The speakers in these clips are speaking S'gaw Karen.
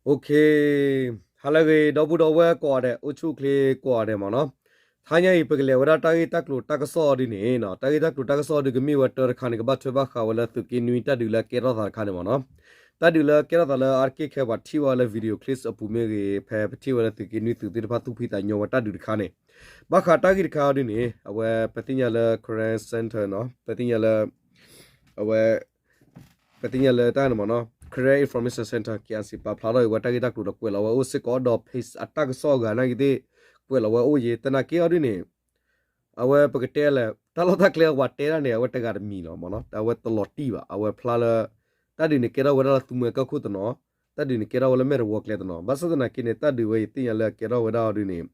Okay, ဟါလၢအဂ့ၤ ဒီပုၢ်ဒီဝဲၢ်ကိးဂၤဒဲး အိၣ်ဆူၣ်အိၣ်ချ့ကိးဂၤဒဲးမ့ၢ်နီၤ. တဟါညါအံၤ ပကလဲၤဝဲဒၣ်တၢ်ဂ့ၢ်တၢ်ကျိၤတၢ်ကစီၣ်ဒ်န့ၣ်နီၤ, တၢ်ဂ့ၢ်တၢ်ကျိၤတၢ်ကစီၣ်ဒ်ကမ့ၢ်ဝဲတၢ်တခါန့ၣ် ကဘၣ်ထွဲဘၣ်ဃးဝဲလၢသုးက့နွံတၢ်ဒုးလၢအကဲထီၣ်သးတခါန့ၣ်မ့ၢ်နီၤ. တၢ်ဒုးလၢအကဲထီၣ်သးလၢအါတက့ၢ်ခဲပှၤထံၣ်ဝဲလၢ video clips အပူၤမ့ၢ်ဂ့ၤ, ဖဲပထံၣ်ဝဲလၢသုးက့နွံသုးသ့ၣ်တဖၣ်သူၣ်ဖှံသးညီဝဲတၢ်ဒုးတခါန့ၣ်, ဘၣ်ဃးတၢ်ဂ့ၢ်တခါအံၤဒ်န့ၣ် အဝဲပသ့ၣ်ညါလၢ Karen Center နီၤ, ပသ့ၣ်ညါလၢ အဝဲ ပသ့ၣ်ညါလၢတၢ်န့ၣ်မ့ၢ်နီၤ, Karen Information Center, K I C ပာ်ဖျါထီၣ်အံၤဝဲတၢ်ဂ့ၢ်တၢ်ကျိၤဒီးကွဲးလီၤဝဲအိၣ်စ့ၢ်ကီးဒီး page အတၢ်ကစီၣ်အဂၤနာ်က့သ့ၣ် ကွဲးလီၤဝဲအိၣ်ယံၤ, သနာ်က့အီၤဒ်န့ၣ် အဝဲပကတဲလဲၣ် တၢ်လီၢ်တၢ်ကျဲအဝဲတဲဒၣ်န့ၣ် အဝဲတဂၤတမံၤလီၤမ့ၢ်နီၤ, အဝဲတလီၤတံၢ်ဘၣ်, အဝဲဖျါလၢ တၢ်ဒုးန့ၣ်ကဲထီၣ်ဝဲဒၣ်လၢသူမှဲကီၢ်ခိၣ်တနီၤ, တၢ်ဒုးန့ၣ်ကဲထီၣ်ဝဲလၢမဲာ်တဝီကျဲတနီၤ, ဘၣ်ဆၣ်သနာ်က့န့ၣ် တၢ်ဒုးဝဲယသ့ၣ်ညါလၢအကဲထီၣ်ဝဲဒၣ်အီၤဒ်န့ၣ်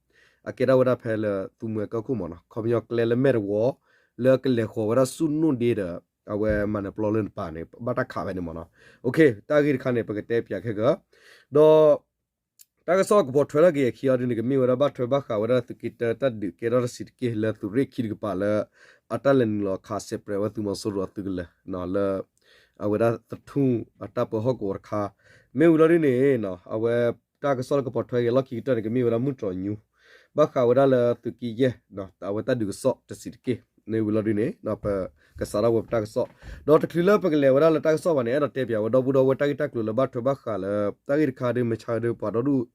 အကဲထီၣ်ဝဲဒၣ်ဖဲလၢသူမှဲကီၢ်ခိၣ်မ့ၢ်နီၤ, ခီပညီကျဲလၢမဲာ်တဝီ လၢကလဲၤဃီၤဝဲဒၣ်ဆူၣ်နိၣ်ဒ့ဒီး အဝဲမၤနၢၤပျီလၢနပၤန့ၣ် ဘၣ်တၢ်ခးဖဲန့ၣ်မ့ၢ်နီၤ. Okay, တၢ်ဂ့ၢ်တခါန့ၣ် ပကတဲပၠးခဲကၢ, ဒီး တၢ်ကစီၣ်ကပိာ်ထွဲထီၣ်က့ၤအခံအီၤဒ်န့ၣ် ကမ့ၢ်ဝဲဒၣ်ဘၣ်ထွဲဘၣ်ဃးဝဲဒၣ်သုးက့တၢတၢ်ဒုးကဲထီၣ်တဆံးတက့ၢ်လၢသုးရ့ၣ်ခံတကပၤလၢ အတၢ်လဲၤနုာ်လီၤခးစဲးပြဲးဝဲသုးမီၤစိရိၤအသုးကလၢၤ လၢ အဝဲဒၣ်သထူၣ်အတၢ်ပၢဟီၣ်ကဝီၤတခါ, မ့ၢ်ဝံၤလီၤဒ်န့ၣ် အဝဲတၢ်ကစီၣ်လၢကပိာ်ထွဲက့ၤလီၢ်ခံကတၢၢ်န့ၣ် ကမ့ၢ်ဝဲဒၣ်မုၢ်တြီၤညူ ဘၣ်ဃးဝဲဒၣ်လၢသုးက့ယဲၢ် အဝဲတၢ်ဒုးကစီၣ်တဆံးတက့ၢ်, မ့ၢ်ဝံၤလီၤဒ်န့ၣ် ပကစးထီၣ်ဝဲပတၢ်ကစီၣ်, ဒီးတချုးလၢပကလဲၤဝဲဒၣ်လၢတၢ်ကစီၣ်ဘၣ်န့ၣ် အဲၣ်ဒိးတဲပၠးဝဲဒီပုၢ်ဒီဝဲၢ်တၢ်ဂ့ၢ်တၢ်ကျိၤလၢဘၣ်ထွဲဘၣ်ဃးလၢ တၢ်ဂ့ၢ်တခါဒ်မ့ၢ်ဆါဒ်ပှၤဒီဒူၣ်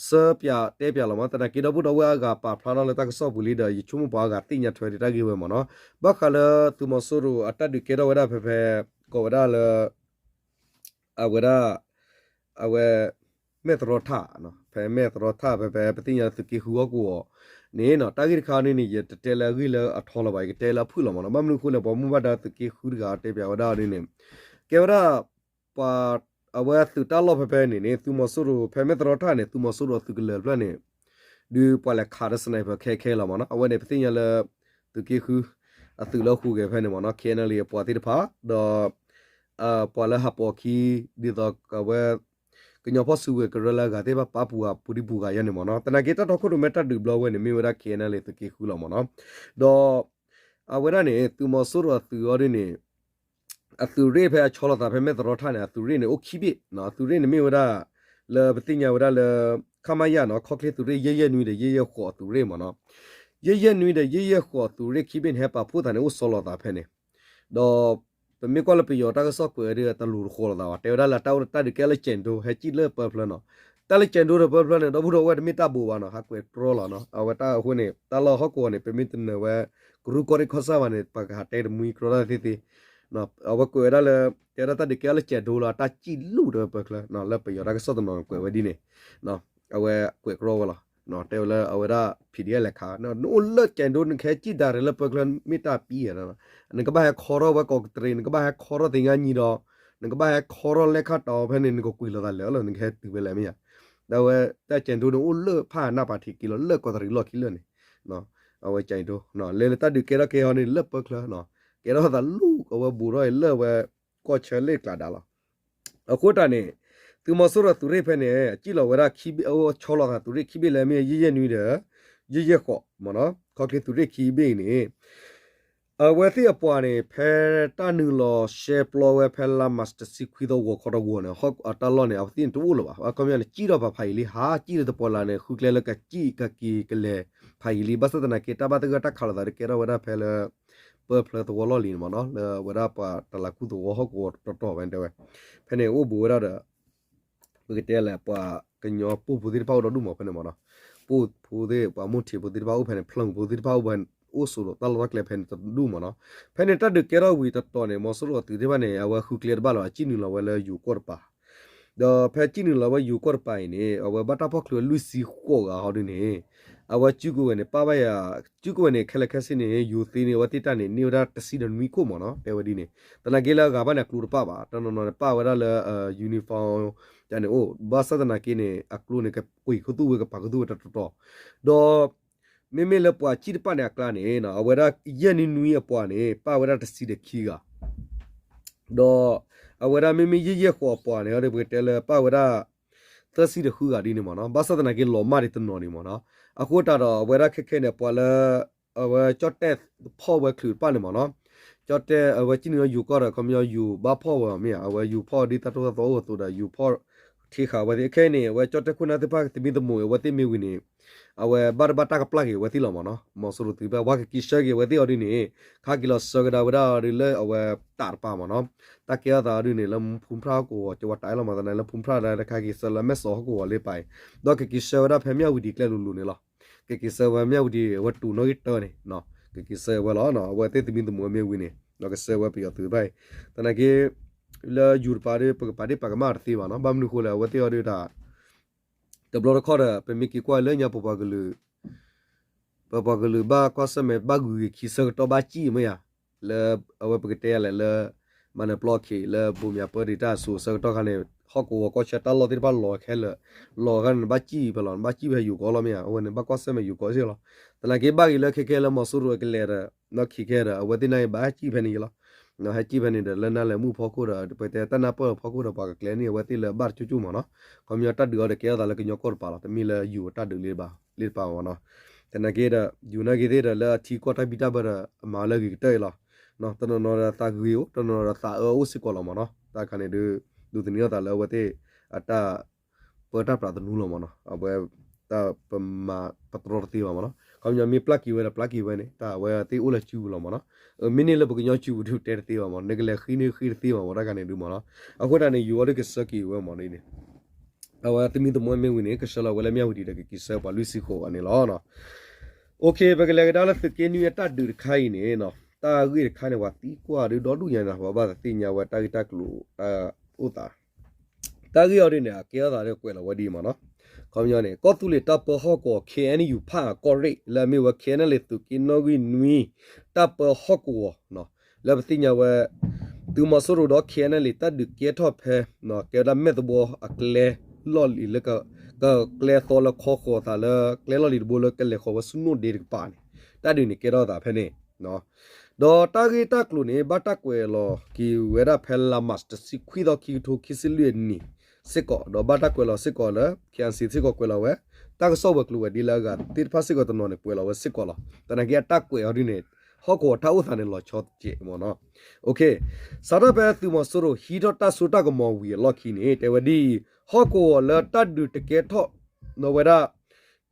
ဆၢပၠးတဲပၠးလီၤမ့ၢ် သနာ်က့ဒီပုၢ်ဒီဝဲၢ်အဂၤပာ်ဖျါထီၣ်လၢတၢ်ကစီၣ်ပူၤလံဒီး ယဆိကမိၣ်ပှၤအဂၤသ့ၣ်ညါထွဲဒံးတၢ်ဂ့ၢ်ဝဲမ့ၢ်နီၤ, ဘၣ်ဃးလၢသုးမီၤစိရိၤအတၢ်ဒုးကဲထီၣ်ဝဲဒၣ်ဖဲဖဲ ကိးဝဲဒၣ်လၢ အဝဲဒၣ် အဝဲ မဲၢ်သရီထၣ် ဖဲမဲၢ်သရီထၣ် ဖဲဖဲပသ့ၣ်ညါသုးက့ဃုဟီၣ်ကဝီၤန့ၣ်နီၤ, တၢ်ဂ့ၢ်တခါန့ၣ်န့ၣ် ယတတဲလၢအဂ့ၢ်လၢအထီလၢၤဘၣ်, ယကတဲလၢအဖုၣ်လီၤမ့ၢ်နီၤ, ဘၣ်မနုၤအဃိလဲၣ် ပှၤမူဘၣ်ဒါသုးက့ဃုတဂၤတဲပၠးဝဲဒၣ်အီၤဒ်န့ၣ် ကဲဝဲဒၣ် ပှၤ အဝဲသုးတၢ်လီၢ်ဖဲဖဲန့ၣ်န့ၣ် သုးမီၤစိရိၤ ဖဲမဲၢ်သရီထၣ်န့ၣ် သုးမီၤစိရိၤအသုးကလၢၤတဖျၢၣ်န့ၣ် ဒုးပှၤလဲၤခးဒီး sniper ခဲခဲလီၤမ့ၢ်နီၤ, အဝဲန့ၣ် ပသ့ၣ်ညါလၢ သုးက့ဃု အသုးလၢဟူးဂဲၤဖဲန့ၣ်မ့ၢ်နီၤ, K N L A အပှၤသ့ၣ်တဖၣ် ဒီး ပှၤလၢဟးပိာ်အခံ ဒ်သိးအဝဲ ကညီဖီၣ်စုကဝဲၤကရၢလၢအဂၤသ့ၣ်တဖၣ်ပာ်ပူၤဂၤပူၤဒံပူၤဂၤယါန့ၣ်မ့ၢ်နီၤ, သနာ်က့တၢ်တီခိၣ်ရိၣ်မဲတၢ်ဒုးဘျီဝဲန့ၣ် မ့ၢ်ဝဲဒၣ် K N L A သုးက့ဃုလီၤမ့ၢ်နီၤ, ဒီး အဝဲဒၣ်န့ၣ် သုးမီၤစိရိၤအသုးအီၤဒ်န့ၣ် အသုးရ့ၣ်ဖဲအဆီလီၤသးဖဲမဲၢ်သရီထၣ်န့ၣ် အသုးရ့ၣ်န့ၣ် အိၣ်ခံဘ့ၣ်နီၤ, အသုးရ့ၣ်န့ၣ်မ့ၢ်ဝဲဒၣ် လၢပသ့ၣ်ညါဝဲဒၣ်လၢ ခမရနီၤ, ခီၣ်ချ့သုးရ့ၣ် ယဲၢ်ယဲၢ်နွံဒီး ယဲၢ်ယဲၢ်ဃိးအသုးရ့ၣ်မ့ၢ်နီၤ, ယဲၢ်ယဲၢ်နွံဒီး ယဲၢ်ယဲၢ်ဃိးအသုးရ့ၣ်ခံဘ့ၣ်န့ၣ် ဟဲပာ်ဖှိၣ်သးန့ၣ် အိၣ်ဆီလီၤသးဖဲန့ၣ်, ဒီး ပမ့ၢ်ကွၢ်လၢပယီၤတၢ်ကစီၣ်ကွဲးဝဲဒၣ်တလူၤတဃီလိာ်သးဘၣ်, တဲဝဲဒၣ်လၢတၢ်အိၣ်တၢ်ဒုးကဲလၢကၠဲးဒိ ဟဲစံၣ်လၢပၢဖျၢၣ်နီၤ, တၢ်လၢကၠဲးဒိဒီးပၢဖျၢၣ်န့ၣ် ဒီပုၢ်ဒီဝဲၢ်တမ့ၢ်တၢ်ဘိးဘၣ်နီၤ, ဟးကွဲးတြီလီၤနီၤ, အဝဲတၢ်အဃိန့ၣ် တၢ်လီၢ်ဟီၣ်ကဝီၤန့ၣ် ပမ့ၢ်တနၢၤဝဲ ကရူၢ်ကီၢ်ရ့ၣ်ကီၢ်ဆၣ်ဘၣ်န့ၣ် ပကဟးတဲတမှံကြီတၢ်သ့သ့, အဝဲကွဲးဝဲဒၣ်လၢ တဲဝဲဒၣ်တၢ်ဒုးကဲလၢကၠဲးဒိလီၤ, တၢ်စံၣ်လူၤဒီးပၢဖျၢၣ် လၢပယီၤတၢ်ကစီၣ်တနီၤကွဲးဝဲဒ်န့ၣ်, အဝဲကွဲးတြီဝဲလီၤ, တဲဝဲလၢအဝဲဒၣ် P D F လဲၤခး, နအိၣ်လၢကၠဲးဒိ နကဟဲစံၣ်ဒၣ်ရဲၣ်လၢပၢဖျၢၣ်မ့ၢ်တၢ်ပံဧါ, နကဘၣ်ဟဲခီထီၣ်ဝဲကီးကတရံး, နကဘၣ်ဟဲခီထီၣ်သ့ၣ်ငါညံဒီး နကဘၣ်ဟဲခီထီၣ်လဲၣ်ခၣ်တီဖဲန့ၣ် နကကွံာ်လိာ်သးလၢာ်လီၤ, နကဟဲတုၤဖဲလဲၣ်မ့ၢ်ဧါ, ဒီးအဝဲတၢ်ကၠဲးဒိန့ၣ်အိၣ်လၢဖးနၢ်ပၤထံးက့ၤလီၤ လၢကီးတရံးလီၢ်ခံလၢာ်န့ၣ်, အဝဲကၠဲးဒိ လဲၤလၢတၢ်ဒုးကဲထီၣ်ကဲဟီန့ၣ် လၢပၢဖျၢၣ် ကဲထီၣ်သးလူၤ အဝဲဘူးထီၣ်အံၤလၢအဝဲ ကီၢ်ဆၢလ့ၣ်ကျးဒါလီၤ. အဃိတၢ်န့ၣ် သုးမီၤစိရိၤသုးရ့ၣ်ဖဲန့ၣ် စံၣ်လီၤဝဲဒၣ်ခံဘ့ၣ် အဝဲဆီလီၤသးသုးရ့ၣ်ခံဘ့ၣ်လၢမ့ၢ်ယဲၢ်ယဲၢ်နွံဒီး ယဲၢ်ယဲၢ်ဃိးမ့ၢ်နီၤ, ခီၣ်ချ့သုးရ့ၣ်ခံဘ့ၣ်အံၤန့ၣ် အဝဲသ့ၣ်အပှၤန့ၣ် ဖဲတၢ်နုာ်လီၤရှဲပျီဝဲဖဲလါမၢ်ၡးတဆံခွံသီဂီၤခီတဂီၤန့ၣ် အတၢ်လီၢ်န့ၣ် အဝဲသ့ၣ်န့ၣ်တအိၣ်လၢၤဘၣ်. အခီပညီန့ၣ် စံၣ်ထီၣ်ဖးဖးယံာ်လံ ဟးစံၣ်လၢတပှၢ်လၢ်န့ၣ် ဃုကျဲလၢကစံၣ်ကက့ၤကလဲၤဖးယံာ်လံ. ဘၣ်ဆၣ်သနာ်က့ တၢ်ဘၣ်သဂၢၢ်တၢ်ခးလိာ်သးဒုးကဲထီၣ်ဝဲဒၣ်ဖဲလၢ ပၢဖျၢၣ်သဝီလီၢ်လံၤန့ၣ်မ့ၢ်နီၤ, လၢအဝဲဒၣ်ပှၤတလးကူသဝီဟီၣ်ကဝီၤတတီၤဝဲန့ၣ်တဲဝဲ, ဖဲန့ၣ်အိၣ်ဘူးဝဲဒၣ်ဒီး ပကတဲလဲၣ် ပှၤကညီပိၢ်ဖိသ့ၣ်တဖၣ်အိၣ်ဒီဒူၣ်မးဖဲန့ၣ်မ့ၢ်နီၤ, ပိၢ်ဖိသ့ၣ် ပှၤမိၢ်ထံးဖိသ့ၣ်တဖၣ်အိၣ်ဖဲန့ၣ် ဖျၢၣ်ဖိသ့ၣ်တဖၣ်အိၣ်ဖဲ အိၣ်ဆိးဒီးတၢ်လီၢ်တၢ်ကျဲဖဲန့ၣ်တဒူၣ်မ့ၢ်နီၤ. ဖဲန့ၣ်တၢ်ဒုးကဲထီၣ်ဝံၤတတီၤန့ၣ် မီၤစိရိၤအသုးသ့ၣ်တဖၣ်န့ၣ် အဝဲဃုကျဲတဘၣ်လၢၤဘၣ် စံၣ်နုာ်လီၤဝဲလၢယိၤကီၢ်တပၤ ဒီးဖဲစံၣ်နုာ်လီၤဝဲယိၤကီၢ်တပၤအံၤန့ၣ် အဝဲဘၣ်တၢ်ဖီၣ်ချုးဝဲလွံၢ်ဆံဃိးဂၤဟီဒ်န့ၣ်, အဝဲစုကဝဲၤန့ၣ် ပၣ်ဝဲယၤ စုကဝဲၤန့ၣ် ခဲလၢာ်ခဲဆ့န့ၣ် ယိၤသ့န့ၣ် အဝဲသ့ၣ်တၢ်န့ၣ် န့ၢ်ဝဲဒၣ်တဆံဒီးနွံခိၣ်မ့ၢ်နီၤ တဲဝဲဒ်န့ၣ်, သနာ်က့လၢအဂၤဘၣ်န့ၣ် အကျိတပၣ်ဘၣ် တနီၤနီၤန့ၣ် ပၣ်ဝဲဒၣ်လၢ uniform န့ၣ်အိၣ် ဘၣ်ဆၣ်သနာ်က့န့ၣ် အကျိန့ၣ် ကကွံာ်ခူသူၣ်ဝဲ ကပာ်ခူသူၣ်ဝဲတတီၤတီၤ, ဒီး မ့မ့ၢ်လၢပှၤစံၣ်တပၣ်န့ၣ်အကျါန့ၣ် အဝဲဒၣ်ယဲၢ်နွံနွံအပှၤန့ၣ် ပၣ်ဝဲဒၣ်တဆံဒီးခံဂၤ ဒီးအဝဲဒၣ်မ့မ့ၢ်ယဲၢ်ယဲၢ်ဃိးအပှၤန့ၣ် ပကတဲလၢပၣ်ဝဲဒၣ် သၢဆံဒီးဃုဂၤဒ်န့ၣ်မ့ၢ်နီၤ, ဘၣ်ဆၣ်သနာ်က့လီၤမၢ်ဒံးတနီၤန့ၣ်မ့ၢ်နီၤ, အဃိတၢ်ဒီးအဝဲဒၣ်ခဲခဲန့ၣ် ပှၤလၢ အဝဲကၠီၣ်တဲၣ်ဖီၣ်ဝဲချုးတပၣ်န့ၣ်မ့ၢ်နီၤ, ကၠီၣ်တဲၣ်အဝဲစံၣ်နုာ်လီၤယိၤကီၢ်ဒီး ခီပညီယိၤဘၣ်ဖီၣ်ဝဲမ့ၢ်ဧါ, အဝဲယိၤဖီၣ်ဒ်တၢ်တိၢ်သီၣ်သီအိၣ်အသိးဒီး ယိၤဖီၣ်ထ ခ့ဃာ်ဝဲသ့ၣ် ခဲအံၤန့ၣ် အဝဲကၠီၣ်တဲၣ်ခိၣ်နၢ်သ့ၣ်တဖၣ် သမံသမိးအဝဲသ့ၣ်မ့ၢ်ဝံၤန့ၣ် အဝဲဘၣ်တဘၣ်တၢ်ကပျၢ်က့ၤအဝဲသ့ၣ်လီၤမ့ၢ်နီၤ. မီၤစိရိၤသုးတဖၣ် ပှၤကက့ၤဆှၢက့ၤအဝဲသ့ၣ်အီၤဒ်န့ၣ် ခါက့ၤလီၤဆှၢကဒါဝဲဒၣ်အီၤဒ်လၢအဝဲတၢ်တပၤမ့ၢ်နီၤ. တၢ်ကဲထီၣ်သးအီၤဒ်န့ၣ် လၢဖူဖရၣ်ဟီၣ်ကဝီၤ ကဝီၤတၢ်အဲၣ်လီၤမးသနာ် လၢဖူဖရၣ်ဒၣ်တခါက့ၤဆှၢလၢမဲၢ်စီၤဟီၣ်ကဝီၤလၢပၤအံၤ ဒီးကက့ၤဆှၢဝဲဒၣ်ဖဲမၠၣ်ဝတံၤကျဲလိၤလိၤန့ၣ်လီၤ. ကက့ၤဆှၢဝဲမၠၣ်ဝတံၤ အဝဲတူၢ်နီၣ်ဂံၢ်တၢန့ၣ် ကက့ၤဆှၢဝဲလီၤ. အဝဲသ့ၣ်သမံသမိးမ့ၢ်ဝံၤန့ၣ် ကဆှၢဝဲပယီၤသုးတဖၣ်အံၤ သနာ်က့ လၢယူၤတပၤဒီး ပကပာ်ဒ့ၣ်ပာ်ကမၣ်တသ့ဘၣ်နီၤ. ဘၣ်မနုၤဃိလဲၣ် အဝဲသ့ၣ်အီၤဒ်တၢ် တဘျီတခီၣ်ဒီး ပမ့ၢ်က့ၤကွၢ်လၢညါပပှၤကလုာ် ပပှၤကလုာ်ဘၣ်ကွၢ်ဆၢၣ်မဲာ်ဘၣ်ဂုာ်ဂ့ၤခံဆၢကတီၢ်ဘၣ်စံၣ်မ့ၢ်ဧါ, လၢအဝဲပကတဲလဲၣ်လၢ မၤနၢၤပျီခ့လၢဘိမၠးပၢဒံးတၢ်အစိၤဆၢကတီၢ်ခါန့ၣ် ဟီၣ်ကဝီၤကီၢ်ဆၢတၢ်လီၢ်သ့ၣ်တဖၣ်လီၤခဲလၢာ်, လီၤခါန့ၣ် နဘၣ်စံၣ်ဖဲလီၤ နဘၣ်စံၣ်ဖဲယိၤကီၢ်လီၤမ့ၢ်ဧါ, အဝဲန့ၣ်ဘၣ်ကွၢ်ဆၢၣ်မဲာ်ယိၤကီၢ်စ့ၢ်ကီးလီၤ. သနာ်က့ဘၣ်ဂ့ၤလၢခဲခဲလၢမီၤစိရိၤအကလဲၤဒီး နီၢ်ခံခဲဒီး အဝဲသ့ၣ်န့ၣ်ဘၣ်ဟဲစံၣ်ဖဲန့ၣ်ယလီၤ. ဟဲစံၣ်ဖဲန့ၣ်ဒီး လၢနၤလဲၤမူဖီခိၣ်ဒီး ပတဲတၢ်နၢ်ပၢၢ်ဖီခိၣ်ဒီး ပှၤကကျဲန့ၢ်အဝဲသ့ၣ်လၢအဘၣ်တကၠိကၠိမ့ၢ်နီၤ. ခီပညီတၢ်ဒုးအီၤဒီးကဲထီၣ်သးလၢကညီကီၢ်တပၤလီၤ, တမ့ၢ်လၢယိၤအတၢ်ဒုးလၢတပၤမ့ၢ်နီၤ. သနာ်က့ဒီး ယိၤနာ်က့သ့ၣ်ဒီး လၢအထံကီၢ်တၢ်ဘံၣ်တၢ်ဘၢဒီး အမၤလၢအဂ့ၤကတၢၢ်အံၤလီၤ. တနီၤနီၤဒီးသးဂ့ၤအိၣ် တနီၤနီၤဒီးသးအၢအိၣ်စ့ၢ်ကီးလီၤမ့ၢ်နီၤ. တၢ်တခါန့ၣ်ဒုး ဒိးသန့ၤထီၣ်သးလၢအဝဲသ့ၣ်အတၢ် ပၢတၢ်ပြးသနူလီၤမ့ၢ်နီၤ. အဝဲ တၢ်ပမၤ ပတြီတသ့ဘၣ်မ့ၢ်နီၤ. ခီပညီမ့ၢ်ပျၢ်က့ၤဝဲဒီးပျၢ်က့ၤဝဲန့ၣ် တၢ်အဝဲသ့ၣ်အိၣ်လၢစုပူၤလီၤမ့ၢ်နီၤ. မ့ၢ်န့ၢ်လၢပကညီစုပူၤဒုးတဲတသ့ဘၣ်မ့ၢ် နကလဲၤဃ့န့ၢ်ဃ့တသ့ဘၣ်မ့ၢ် တၢ်တခါန့ၣ်ဒုးမ့ၢ်နီၤ. အဃိသတးန့ၣ် ယိၤအီၤဒုးကဆှၢက့ၤဝဲမ့ၢ်ဒ်န့ၣ် အဝဲသမံသမိးမ့ၢ်ဝံၤန့ၣ် ကဆှၢလီၤဝဲလၢမၠၣ်ဝတံၤဒီးကက့ၤဆှၢပှၤလွံၢ်ဆံဃိးဂၤန့ၣ်လီၤ. ပကလဲၤကဒါလၢသုးက့နွံအတၢ်ဒုးတခါအံၤန့ၣ် တၢ်ဂ့ၢ်တခါန့ၣ် ပှၤသံကွၢ်ဒုးဒီဒူၣ်ညါန့ၣ် ပှၤဘၣ်သးသ့ၣ်ညါဝဲတၢ်ဂ့ၢ်တၢ်ကျိၤတၢ်အိၣ်သး တၢ်ဂ့ၢ်အီၤဒ်န့ၣ် အကဲထီၣ်သးဒီးကွဲးလီၤဝဲဒ်အံၤမ့ၢ်နီၤ. ခီပညီန့ၣ် ကီၢ်သူလ့ၤတၢ်ပၢဟီၣ်ကဝီၤ ခ့ၣ်အဲၣ်ယူၣ် ဖၣ်အၣ်ကီၢ်ရ့ၣ် လၢအမ့ၢ်ဝဲ ခ့ၣ်အဲၣ်ယူၣ် သုးက့နီၣ်ဂံၢ်နွံ တၢ်ပၢဟီၣ်ကဝီၤ လၢပသ့ၣ်ညါဝဲ သုးမီၤစိရိၤဒီး ခ့ၣ်အဲၣ်ယူၣ် တၢ်ဒုးကဲထီၣ်ဖဲ ကဲဝဲဒၣ်မဲၣ်သဝီအကျဲလီၢ်လံၤလၢ ကကျဲသီလၢခီဃီၤသးလၢကျဲလီၢ်လံၤတဘိလၢကလဲၤဃီၤဝဲဆူနိၣ်ဒ့တကပၤန့ၣ် တၢ်ဒုးန့ၣ်ကဲထီၣ်သးဖဲန့ၣ် ဒီးတၢ်ဂ့ၢ်တၢ်ကျိၤန့ၣ် ဘၣ်တၢ်ကွဲးလီၤက့ၤဝဲဒၣ်ဖဲလါမးတဆံခွံသီ ခံကထိခံဆံလွံၢ်အနံၣ်စ့ၢ်ကီး ဒီးဘၣ်တၢ်ကွဲးလီၤစ့ၢ်ကီးလၢ ခ့ၣ်အဲၣ်ယူၣ် စ့ၢ်ကီးကွဲးလီၤဝဲ တၢ်ကစီၣ်ဝဲၤကျိၤဝဲၤဒ့လၢအဂၤသ့ၣ်တဖၣ်စ့ၢ်ကီးတနီၤန့ၣ် ကွဲးလီၤဝဲစ့ၢ်ကီးလီၤ. သနာ်က့အတၢ်ကွဲးအီၤဒ်န့ၣ် ဟီၣ်ကဝီၤတၢ်အိၣ်သးန့ၣ်လီၤဆီတကဲးမ့ၢ်နီၤ. စးထီၣ်ဖဲသုးမီၤစိရိၤဟံးထီၣ်တၢ်စိတၢ်ကမီၤဝံၤအလီၢ်ခံန့ၣ် တဲဝဲဒ်အံၤ ဟီၣ်ကဝီၤလၢတၢ်ဒုးတကဲထီၣ် နီၢ်ဝဲဒၣ်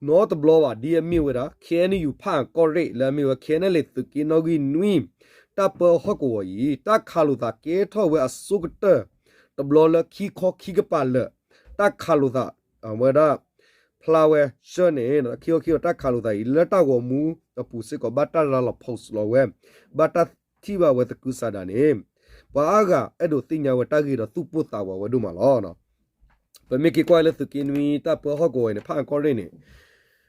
နီတဘျီဘၣ် ဒ်အမ့ၢ်ဝဲဒၣ် ခ့ၣ်အဲၣ်ယူၣ် ဖၣ်အၣ်ကီၢ်ရ့ၣ် လၢအမ့ၢ်ဝဲ ခ့ၣ်အဲၣ်ယူၣ် သုးက့နီၣ်ဂံၢ်နွံ တၢ်ပၢဟီၣ်ကဝီၤအံၤ တၢ်ခးလိာ်သးကဲထီၣ်ဝဲအဆိကတၢၢ် တဘျီလၢခံခီခံကပၤလၢာ် တၢ်ခးလိာ်သး အဝဲဒၣ် ဖျါဝဲဆှၢန့ၣ် ခံခီခံကပၤတၢ်ခးလိာ်သးအံၤ လၢတၢ်ဂီၤမူအပူၤစ့ၢ်ကီး ဘၣ်တၢ်ရၤလီၤ post လီၤဝဲ ဘၣ်တၢ်ထံၣ်ဘၣ်ဝဲသကုၤဆးဒးန့ၣ် ပှၤအါဂၤအဲၣ်ဒိးသ့ၣ်ညါဝဲတၢ်ဂ့ၢ်ဒီးသူၣ်ပိၢ်သးဝးဝဲဒိၣ်မးလီၤ. ပမ့ၢ်က့ၤကွၢ်လၢသုးက့နွံ တၢ်ပၢဟီၣ်ကဝီၤအံၤန့ၣ် ဖၣ်အၣ်ကီၢ်ရ့ၣ်န့ၣ်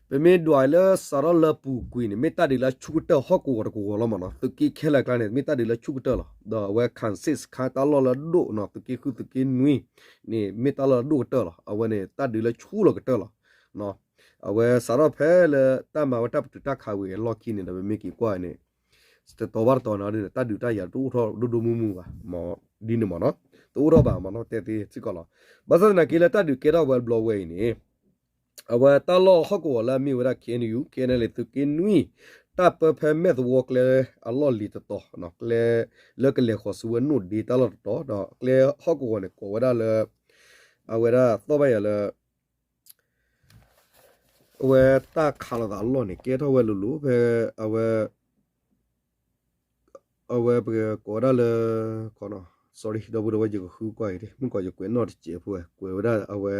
ပမ့ၢ်ဒွးလၢစးထီၣ်လၢပူၤကွံာ်န့ၣ် မ့ၢ်တၢ်ဒုးလၢဆူၣ်ကတၢၢ်ဟီၣ်ကဝီၤတကဝီၤလီၤမးနီၤ. သုးက့ခဲလၢာ်အကျါန့ၣ် မ့ၢ်တၢ်ဒုးလၢဆူၣ်ကတၢၢ်လီၤ. ဒီးအဝဲ ခၣ်စ့ၣ်စခါ တၢ်လီၢ်လၢအဒိၣ်နီၤ သုးက့ဃု သုးက့နွံန့ၣ် မ့ၢ်တၢ်လီၢ်လၢအဒိၣ်ကတၢၢ်လီၤ. အဝဲန့ၣ် တၢ်ဒုးလၢဆူၣ်လီၤကတၢၢ်လီၤ. အဝဲစးထီၣ်ဖဲလၢတၢ်မၤဝဲတၢ်ပတုာ်တၢ်ခးဝံၤအလီၢ်ခံန့ၣ်ဒီး ပမ့ၢ်က့ၤကွၢ်န့ၣ် တတီၤဘၣ်တတီၤန့ၣ် တၢ်ဒုးတၢ်ယၤတအိၣ်ထီၣ်ဒိၣ်ဒိၣ်မုၢ်မုၢ်ဘၣ် ဒ်န့ၣ်မးနီၤ. တအိၣ်ထီၣ်ဘၣ်မးနီၤ တဲသ့စ့ၢ်ကီးလီၤ. ဘၣ်ဆၣ်သနာ်က့လၢတၢ်ဒုးကဲထီၣ်ဝဲတဘျီဝဲအံၤန့ၣ် အဝဲတၢ်လီၢ်ဟီၣ်ကဝီၤလၢအမ့ၢ်ဝဲဒၣ် ခ့ၣ်အဲၣ်ယူၣ် ခ့ၣ်အဲၣ်ယူၣ် သုးက့နွံ တၢ်ပၢဖဲမဲၣ်သဝီကျဲအလီၢ်လံၤတတီၤ ကျဲလၢကလဲၤဃီၤဆူဝဲနိၣ်ဒ့တၢ်လီၢ်တတီၤ ဒီးကျဲဟီၣ်ကဝီၤန့ၣ် ကိးဝဲဒၣ်လၢ အဝဲဒၣ်သီၣ်ဘၣ်ယၤလၢ အဝဲတၢ်ခးလိာ်သးအလီၢ်န့ၣ် ကဲထီၣ်ဝဲလိၤလိၤ ဖဲအဝဲ အဝဲပကကိးဝဲဒၣ်လၢ sorry ဒီပုၢ်ဒီဝဲၢ် ယကဃုကွၢ်အံၤ မုၢ်ကီးယကွဲးနီၣ်တစဲးဖိဝဲ ကွဲးဝဲဒၣ်အဝဲ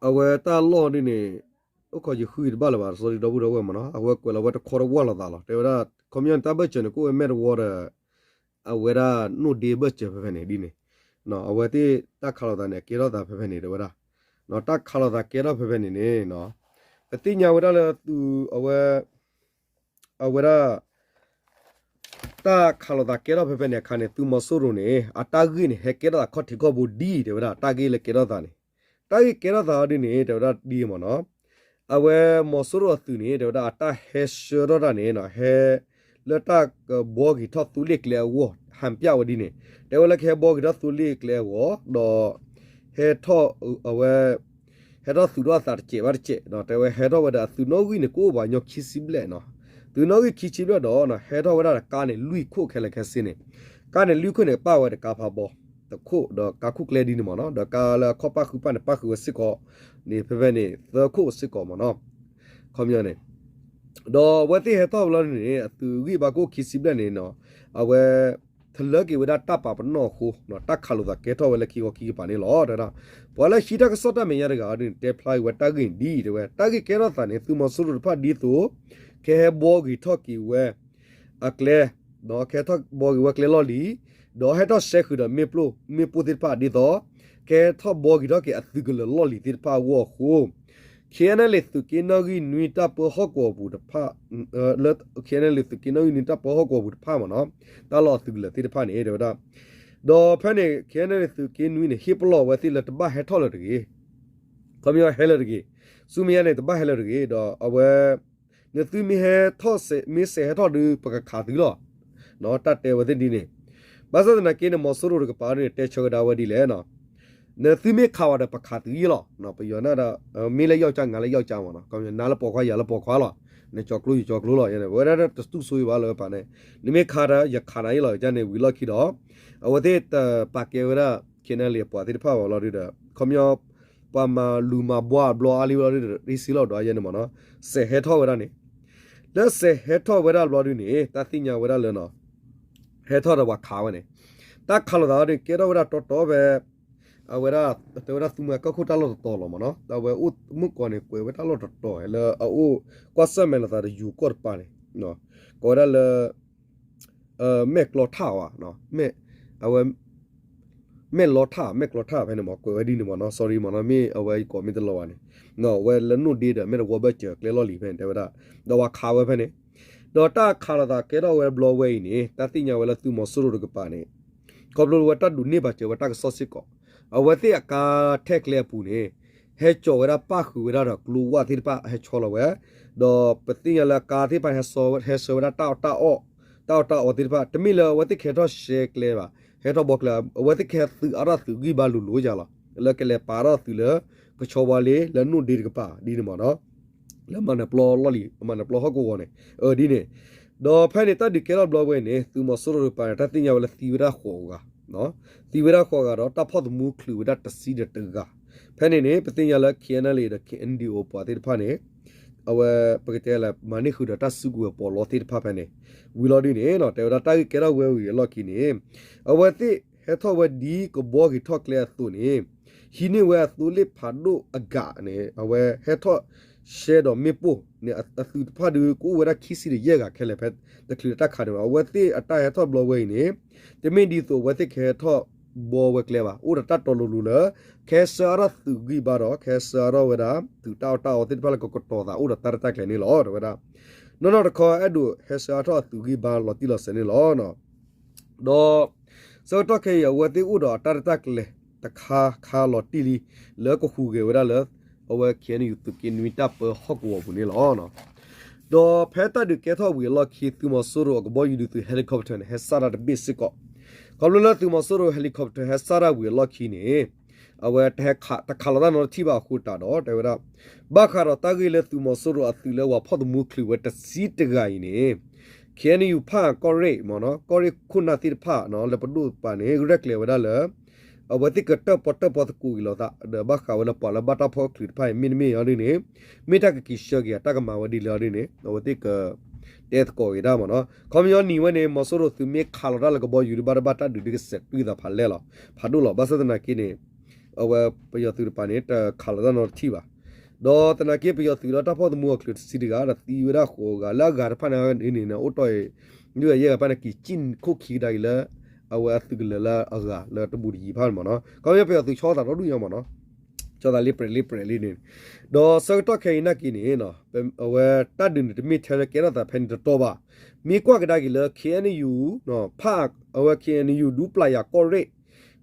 အဝဲတၢ်လီၢ်ဒ်န့ၣ် အိၣ်ခိးယဃုအံၤတဘၣ်လၢၤဘၣ် sorry ဒီပုၢ်ဒီဝဲၢ်မးနီၤ အဝဲကွဲးလီၤဝဲတခီတဝၢ်လိာ်သးလီၤ တဲဝဲဒၣ် ခီပညီန့ၣ် တၢ်ဘၢၣ်စၢၤန့ၣ် ကအိၣ်ဝဲမဲၣ်တဝီဒီး အဝဲဒၣ်နိၣ်ဒ့ဘၢၣ်စၢၤဖဲဖဲန့ၣ်ဒ်န့ၣ် အဝဲသ့ၣ်တၢ်ခးလိာ်သးန့ၣ် အကဲထီၣ်သးဖဲဖဲန့ၣ် တဲဝဲဒၣ် တၢ်ခးလိာ်သးကဲထီၣ်ဖဲဖဲန့ၣ်န့ၣ် ပသ့ၣ်ညါဝဲဒၣ်လၢသုးအဝဲ အဝဲဒၣ် တၢ်ခးလိာ်သးကဲထီၣ်ဖဲဖဲန့ၣ်အခါန့ၣ် သုးမီၤစိရိၤန့ၣ် အတၢ်ဂ့ၢ်န့ၣ် ဟဲကဲထီၣ်သးခီၣ်ထံးခီၣ်ဘိဒ် တဲဝဲဒၣ် တၢ်ဂ့ၢ်လၢကဲထီၣ်သးန့ၣ် တၢ်ဂ့ၢ်ကဲထီၣ်သးအီၤဒ်န့ၣ် တဲဝဲဒၣ်ဒ်အံၤမးနီၤ အဝဲမီၤစိရိၤအသုးန့ၣ် တဲဝဲဒၣ်အတၢ်ဟဲဆှၢထီၣ်တၢ်န့ၣ် ဟဲ လၢတၢ်ကဘှီက့ၤထီၣ်သိလ့ၣ်ကျဲအဂီၢ် ဟန်ပြဝဲဒ်န့ၣ် တဲဝဲလၢကဟဲဘှီက့ၤထီၣ်သိလ့ၣ်ကျဲအဂီၢ် ဒီး ဟဲထီၣ် အဝဲ ဟဲထီၣ်သုးထီၣ်အသးတစဲးဘၣ်တစဲး တဲဝဲဟဲထီၣ်ဝဲဒၣ်အသုးနီၣ်ဂံၢ်န့ၣ် ကအိၣ်ပှၤကညီခံဆံဘျဲၣ်နီၤ သုးနီၣ်ဂံၢ်ခံဆံဘျဲၣ်ဒီး ဟဲထီၣ်ဝဲဒၣ်ဒီးကါန့ၣ် လွံၢ်ခိၣ်ခဲလၢာ်ခဲဆ့န့ၣ် ကါန့ၣ်လွံၢ်ခိၣ်န့ၣ် ပာ်ဝဲဒီးကါဖးဘီ တခိၣ်ဒီးကါခိၣ်ကျဲဒ်န့ၣ်မ့ၢ်နီၤ, ဒီးကါလၢအခီၣ်ပၣ်ဃုပၣ်န့ၣ် ပၣ်ဃုာ်ဝဲစ့ၢ်ကီးန့ၣ် ဖဲဖဲန့ၣ် သၢခိၣ်စ့ၢ်ကီးမ့ၢ်နီၤ, ခီပညီန့ၣ် ဒီးအဝဲသ့ၣ်ဟဲထီၣ်ဝဲလီၤန့ၣ် အသုးဂံၢ်ဘါခိၣ်ခံဆံဘျဲၣ်န့ၣ်နီၤ, အဝဲ ထလၢက့ၤဝဲဒၣ်တၢ်ပာ်ပနီၣ်အဃိ တၢ်ခးလိာ်သးကဲထီၣ်ဝဲလၢခံခီခံကပၤန့ၣ်လီၤ. တဲဝဲဒၣ် ပှၤလၢဟံးတၢ်ကစီၣ်တၢ်မဲာ်ညါတဂၤအံၤဒ်န့ၣ် တဲဖျါက့ၤဝဲတၢ်ဂ့ၢ်ဒ်အံၤ တဲဝဲ တၢ်ဂ့ၢ်ကဲထီၣ်သးန့ၣ် သုးမီၤစိရိၤတဖၣ်ဒ်သိး ကဟဲဘှီဂ့ၤထီၣ်က့ၤဝဲ အကျဲ ကဟဲထီၣ်ဘှီဂ့ၤဝဲကျဲလီၢ်လံၤ, ဒီးဟဲထီၣ်ဆှဲဃုာ်ဒီးမ့ၣ်ပိၢ် မ့ၣ်ပိၢ်သ့ၣ်တဖၣ်ဒ်သိး ကဟဲထီၣ်ဘှီဂ့ၤထီၣ်က့ၤအသုးကလၢၤလီၢ်လံၤသ့ၣ်တဖၣ်အဂီၢ်အဃိ KNLA သုးက့နီၣ်ဂံၢ်နွံတၢ်ပၢဟီၣ်ကဝီၤပူၤတဖၣ် လၢ KNLA သုးက့နီၣ်ဂံၢ်နွံတၢ်ပၢဟီၣ်ကဝီၤပူၤတဖၣ်မ့ၢ်နီၤ, တၢ်လီၢ်အသုးကလၢၤသ့ၣ်တဖၣ်န့ၣ် တဲဝဲဒၣ် ဒီးဖဲန့ၣ် KNLA သုးက့နွံန့ၣ် ဟ့ၣ်ပလီၢ်ဝဲသ့ၣ်လၢတဘၣ်ဟဲထီၣ်လၢၤတဂ့ၤ, ခီပညီဟဲလၢၤတဂ့ၤ, ဆူမဲာ်ညါန့ၣ် တဘၣ်ဟဲလၢၤတဂ့ၤ, ဒီးအဝဲ နသုမ့ၢ်ဟဲထီၣ် မ့ၢ်စဲးဟဲထီၣ်ဒီး ပကခးသုလီၤ, တၢ်တဲဝဲသ့ၣ်ဒ်န့ၣ်, ဘၣ်ဆၣ်သနာ်က့န့ၣ် မီၤစိရိၤတကပၤန့ၣ် တဲဆၢကဒါဝဲဒ်လဲၣ် နသုမ့ၢ်ခးဝဲဒီး ပခးသုယ့ၣ်လီၤ, ပယီၤန့ၣ်ဒီး မ့ၢ်လၢယီၢ်ကၢ နၤလၢယီၢ်ကၢမ့ၢ်နီၤ, နၤလၢပိာ်ခွါ ယၤလၢပိာ်ခွါလီၤ, နကၠီၤကျိ ယကၠီၤကျိလီၤ, ဝဲဒၣ်တတူၢ်ဆိယဘၣ်လၢပၤန့ၣ်, နမ့ၢ်ခးဒီး ယခးနၤယ့ၣ်လီၤ, ကန့ၣ်ဝံၤလီၢ်ခံဒီး အဝဲသ့ၣ်တပာ်ကဲဝဲဒၣ် KNLA အပှၤသ့ၣ်တဖၣ်ဘၣ်လီၤဒုဒီး ခီပညီ ပှၤမၤလူၤမၤဘှါအဘျီအါလံဝဲလီၤဒုဒီး ရ့စ့လီၤဒီးယဲန့ၣ်မ့ၢ်နီၤ, စဲးဟဲထီၣ်ဝဲဒၣ်န့ၣ်, လၢစဲးဟဲထီၣ်ဝဲဒၣ်ဘျီဒုန့ၣ် တၢ်သ့ၣ်ညါဝဲဒၣ်လၢနီၤ ဟဲထီၣ်ဒီးပှၤခးဝဲန့ၣ်, တၢ်ခးလိာ်သးဒု ကဲထီၣ်ဝဲဒၣ်တီတီဖဲ အဝဲဒၣ် တဲဝဲဒၣ်သူမွဲကီၢ်ခိၣ်တၢ်လီၢ်တတီၤလီၤမ့ၢ်နီၤ, အဝဲအိၣ်မုၢ်ကီၢ်န့ၣ် ကွဲးဝဲတၢ်လီၢ်တတီၤလၢအအိၣ် ကွၢ်ဆၢၣ်မဲာ်လိာ်သးဒီးယိၤကီၢ်တပၤန့ၣ်, ကိးဝဲဒၣ်လၢ မဲာ်ကျီထၣ်ဝဲ, အဝဲ မဲာ်လီထၣ် မဲာ်ကျီထၣ်ဖဲန့ၣ်မ့ၢ် ကွဲးဝဲဒ်န့ၣ်မ့ၢ်နီၤ, sorry မ့ၢ်နီၤ မ့ၢ်အဝဲကိးမ့ၢ်တလီၤဘၣ်န့ၣ်, အဝဲလၢနိၣ်ဒ့ဒီး မဲာ်တဝီဘၢၣ်စၢၤကျဲလီၢ်လံၤဖဲန့ၣ် တဲဝဲဒၣ်, ဒီးပှၤခးဝဲဖဲန့ၣ်, ဒီးတၢ်ခးလိာ်သးကဲထီၣ်ဝဲဘျီဝဲအံၤန့ၣ် တၢ်သ့ၣ်ညါဝဲလၢသုးမီၤစိရိၤတကပၤန့ၣ် ခီဖျိလၢဝဲတၢ်ဒုးန့ၢ်ဘၣ်စၢၤဝဲတၢ်ကစီၣ်စ့ၢ်ကီး, အဝဲသ့ၣ်အကါထဲကျဲအပူၤန့ၣ် ဟဲကၠီၤဝဲဒၣ်ပၣ်ဃုာ်ဝဲဒၣ်ဒီးကျိဝၣ်သ့ၣ်တဖၣ်ဟဲဆီလီၤဝဲ, ဒီးပသ့ၣ်ညါလၢအကါသ့ၣ်တဖၣ်န့ၣ် ဟဲဆှၢဝဲဒၣ်တၢ်အီၣ်တၢ်အီ, တၢ်အီၣ်တၢ်အီသ့ၣ်တဖၣ် တမ့ၢ်လၢအဝဲသ့ၣ်ကဟဲထီၣ်ရှဲကျဲဘၣ်, ဟဲထီၣ်ဘှီကျဲ, အဝဲသ့ၣ်ကဟဲသုးအါထီၣ်သုးဂံၢ်ဘါလိၤလိၤယၤလီၤ, လၢကလဲၤပာ်ထီၣ်သုးလၢ ကဆီဝါလ့ လၢနိၣ်ဒ့တကပၤဒ်န့ၣ်မ့ၢ်နီၤ, လၢမၤနၢၤပျီလီၢ်လံၤ မၤနၢၤပျီဟီၣ်ကဝီၤန့ၣ်, ဒ်န့ၣ်, ဒီးဖဲန့ၣ်တၢ်ဒုးကဲထီၣ်ဘျီဝဲအံၤန့ၣ် သုးမီၤစိရိၤတကပၤန့ၣ် တၢ်သ့ၣ်ညါဝဲလၢသံဝဲဒၣ်ဃိးဂၤ သံဝဲဒၣ်ဃိးဂၤဒီးတၢ်ဖီၣ်သမူချုးဝဲဒၣ်တဆံဒီးတဂၤ, ဖဲန့ၣ်န့ၣ် ပသ့ၣ်ညါလၢ KNLA ဒီး KNDO ပှၤသ့ၣ်တဖၣ်န့ၣ် အဝဲ ပကတဲလၢ မၤန့ၢ်ဃုာ်ဒီးတၢ်စုကဝဲၤပီးလီသ့ၣ်တဖၣ်ဖဲန့ၣ်, ဝံၤလီၤဒ်န့ၣ်နီၤ တဲဝဲဒၣ်တၢ်ဂ့ၢ်ကဲထီၣ်ဝဲဝံၤအလီၢ်ခံန့ၣ်, အဝဲသ့ၣ်ဟဲထီၣ်ဝဲဒ်ကဘှီဂ့ၤထီၣ်ကျဲအသိးန့ၣ်, ဟံးန့ၢ်ဝဲအသိလ့ၣ်ဖးဒိၣ်အဂၤန့ၣ် အဝဲဟဲထီၣ်ရှဲဒီးမ့ၣ်ပိၢ်န့ၣ် အသုးတဖၣ်ဒုးကအိၣ်ဝဲဒၣ်ခံဆံဒီးယဲၢ်ဂၤခဲလၢာ်ဖဲ တချုးတၢ်ခးန့ၣ်ဘၣ်, အဝဲသ့ၣ်အတၢ်ဟဲထီၣ်ဘျီဝဲအံၤန့ၣ် တမ့ၢ်ဒ်သိးအဝဲသ့ၣ်ကဟဲထီၣ်ဘှီဝဲကျဲဘၣ်, အိၣ်ဒီးတၢ်တီလိၤလိၤလၢ ကဟဲဆှၢအါထီၣ်သုးဂံၢ်ဘါဒီး ကဟဲဆှၢအါထီၣ်ဝဲဒၣ် သုးတၢ်အီၣ်တၢ်အီသ့ၣ်တဖၣ်လၢကကတီၤသးအိၣ်ဒီးတၢ်ရဲၣ်တၢ်ကျဲၤန့ၣ်လီၤ တဲဝဲဒၣ်, နီၢ်နီၢ်တခီအဲၣ်ဒိးဟဲဆှၢအါထီၣ်အသုးဂံၢ်ဘါလီၤတံၢ်လီၤဆဲးန့ၣ်လီၤ. ဒီး ဆၢကတီၢ်ခဲအံၤ အဝဲသ့ၣ်အိၣ်ဒီးအတၢ်ရဲၣ်တၢ်ကျဲၤတခါခါလီၤတံၢ်လံ လၢကဟူးဂဲၤဝဲဒၣ်လၢ အဝဲ KNU သုးက့နွံတၢ်ပၢဟီၣ်ကဝီၤပူၤန့ၣ်လီၤ. ဒီးဖဲတၢ်ဒုးကဲထီၣ်ဝံၤအလီၢ်ခံ သုးမီၤစိရိၤအကဘီယူၤဒုးသုး helicopter န့ၣ် ဟဲစးတၢ်တဘ့ၣ်စ့ၢ်ကီး, ခီဖျိလၢသုးမီၤစိရိၤ helicopter ဟဲစးတၢ်ဝံၤအလီၢ်ခံန့ၣ် အဝဲတခးလီၤတၢ်နီတထံၣ်ဘၣ်အဃိတးဒီး တဲဝဲဒၣ် ဘၣ်ဃးဒီးတၢ်ဂ့ၢ်လၢသုးမီၤစိရိၤအသုးလၢပှၤဖီၣ်သမူချုးဝဲတဆံတဂၤအံၤန့ၣ် KNU ဖၣ်ကီၢ်ရ့ၣ်မ့ၢ်နီၤ ကီၢ်ရ့ၣ်ခိၣ်နၢ်သ့ၣ်တဖၣ်နီၤ လၢပဒိၣ်တပၤန့ၣ် ရဲၣ်ကျဲၤဝဲဒၣ်လၢ အဝဲသ့ၣ်ကတၢၣ်ပီၣ်တၢၣ်ပီသကိးက့ၤလိာ်သး ဒီးဘၣ်ဃးဝဲလၢပှၤလၢဘၣ်တၢ်ဖီၣ်ချုးတဖၣ်အံၤ မ့တမ့ၢ်အီၤဒ်န့ၣ် မ့ၢ်တၢ်ကက့ၤဆှၢက့ၤအတၢ်ကမၤဝဲဒ်လဲၣ်အီၤဒ်န့ၣ် အဝဲသ့ၣ်က တဲသကိးက့ၤဒၣ်မ့ၢ်နီၤ ခီပညီနံၤဝဲန့ၣ် မီၤစိရိၤသုးမ့ၢ်ခးလီၤတၢ်လၢကဘီယူၤဒုးဘၣ်တဘၣ်တၢ်ဒုးဒုးကစဲးတွံၢ်သးဖးလဲၢ်လီၤ ဖးဒိၣ်လီၤ ဘၣ်ဆၣ်သနာ်က့န့ၣ် အဝဲပယီၤသုးတပၤန့ၣ် တခးလီၤတၢ်နီတထံၣ်ဘၣ် ဒီးသနာ်က့ပယီၤသုးလၢတၢ်ဖီၣ်သမူအီၤချုးတဆံတဂၤ ဒီးသံဝဲဒၣ်ဃိးဂၤ လၢအဂၤတဖၣ်န့ၣ်န့ၣ် အိၣ်တီၢ်အံၤ ဒုးယဲၢ်ဂၤတဖၣ်န့ၣ် က့ၤစံၣ်ခိၣ်ခံကဒါက့ၤလၢ အဝဲအသုးကလၢၤလၢအဂၤလၢတဘူးတယံၤဖၣ်န့ၣ်မ့ၢ်နီၤ ခီပညီပယီၤသုးဆီသးဒီဒူၣ်ညါမ့ၢ်နီၤ ဆီသးလ့ပှဲၤလ့ပှဲၤလံန့ၣ် ဒီးဆၢကတီၢ်ခဲအံၤနာ်က့န့ၣ် အဝဲတၢ်ဒုးန့ၣ်တမ့ၢ်ထဲလၢကဲထီၣ်သးဖဲန့ၣ်တတီၤဘၣ် မ့ၢ်ကွၢ်ကဒါက့ၤလၢ KNU ဖၣ် အဝဲ KNU ဒူပျၢ်ယၤကီၢ်ရ့ၣ်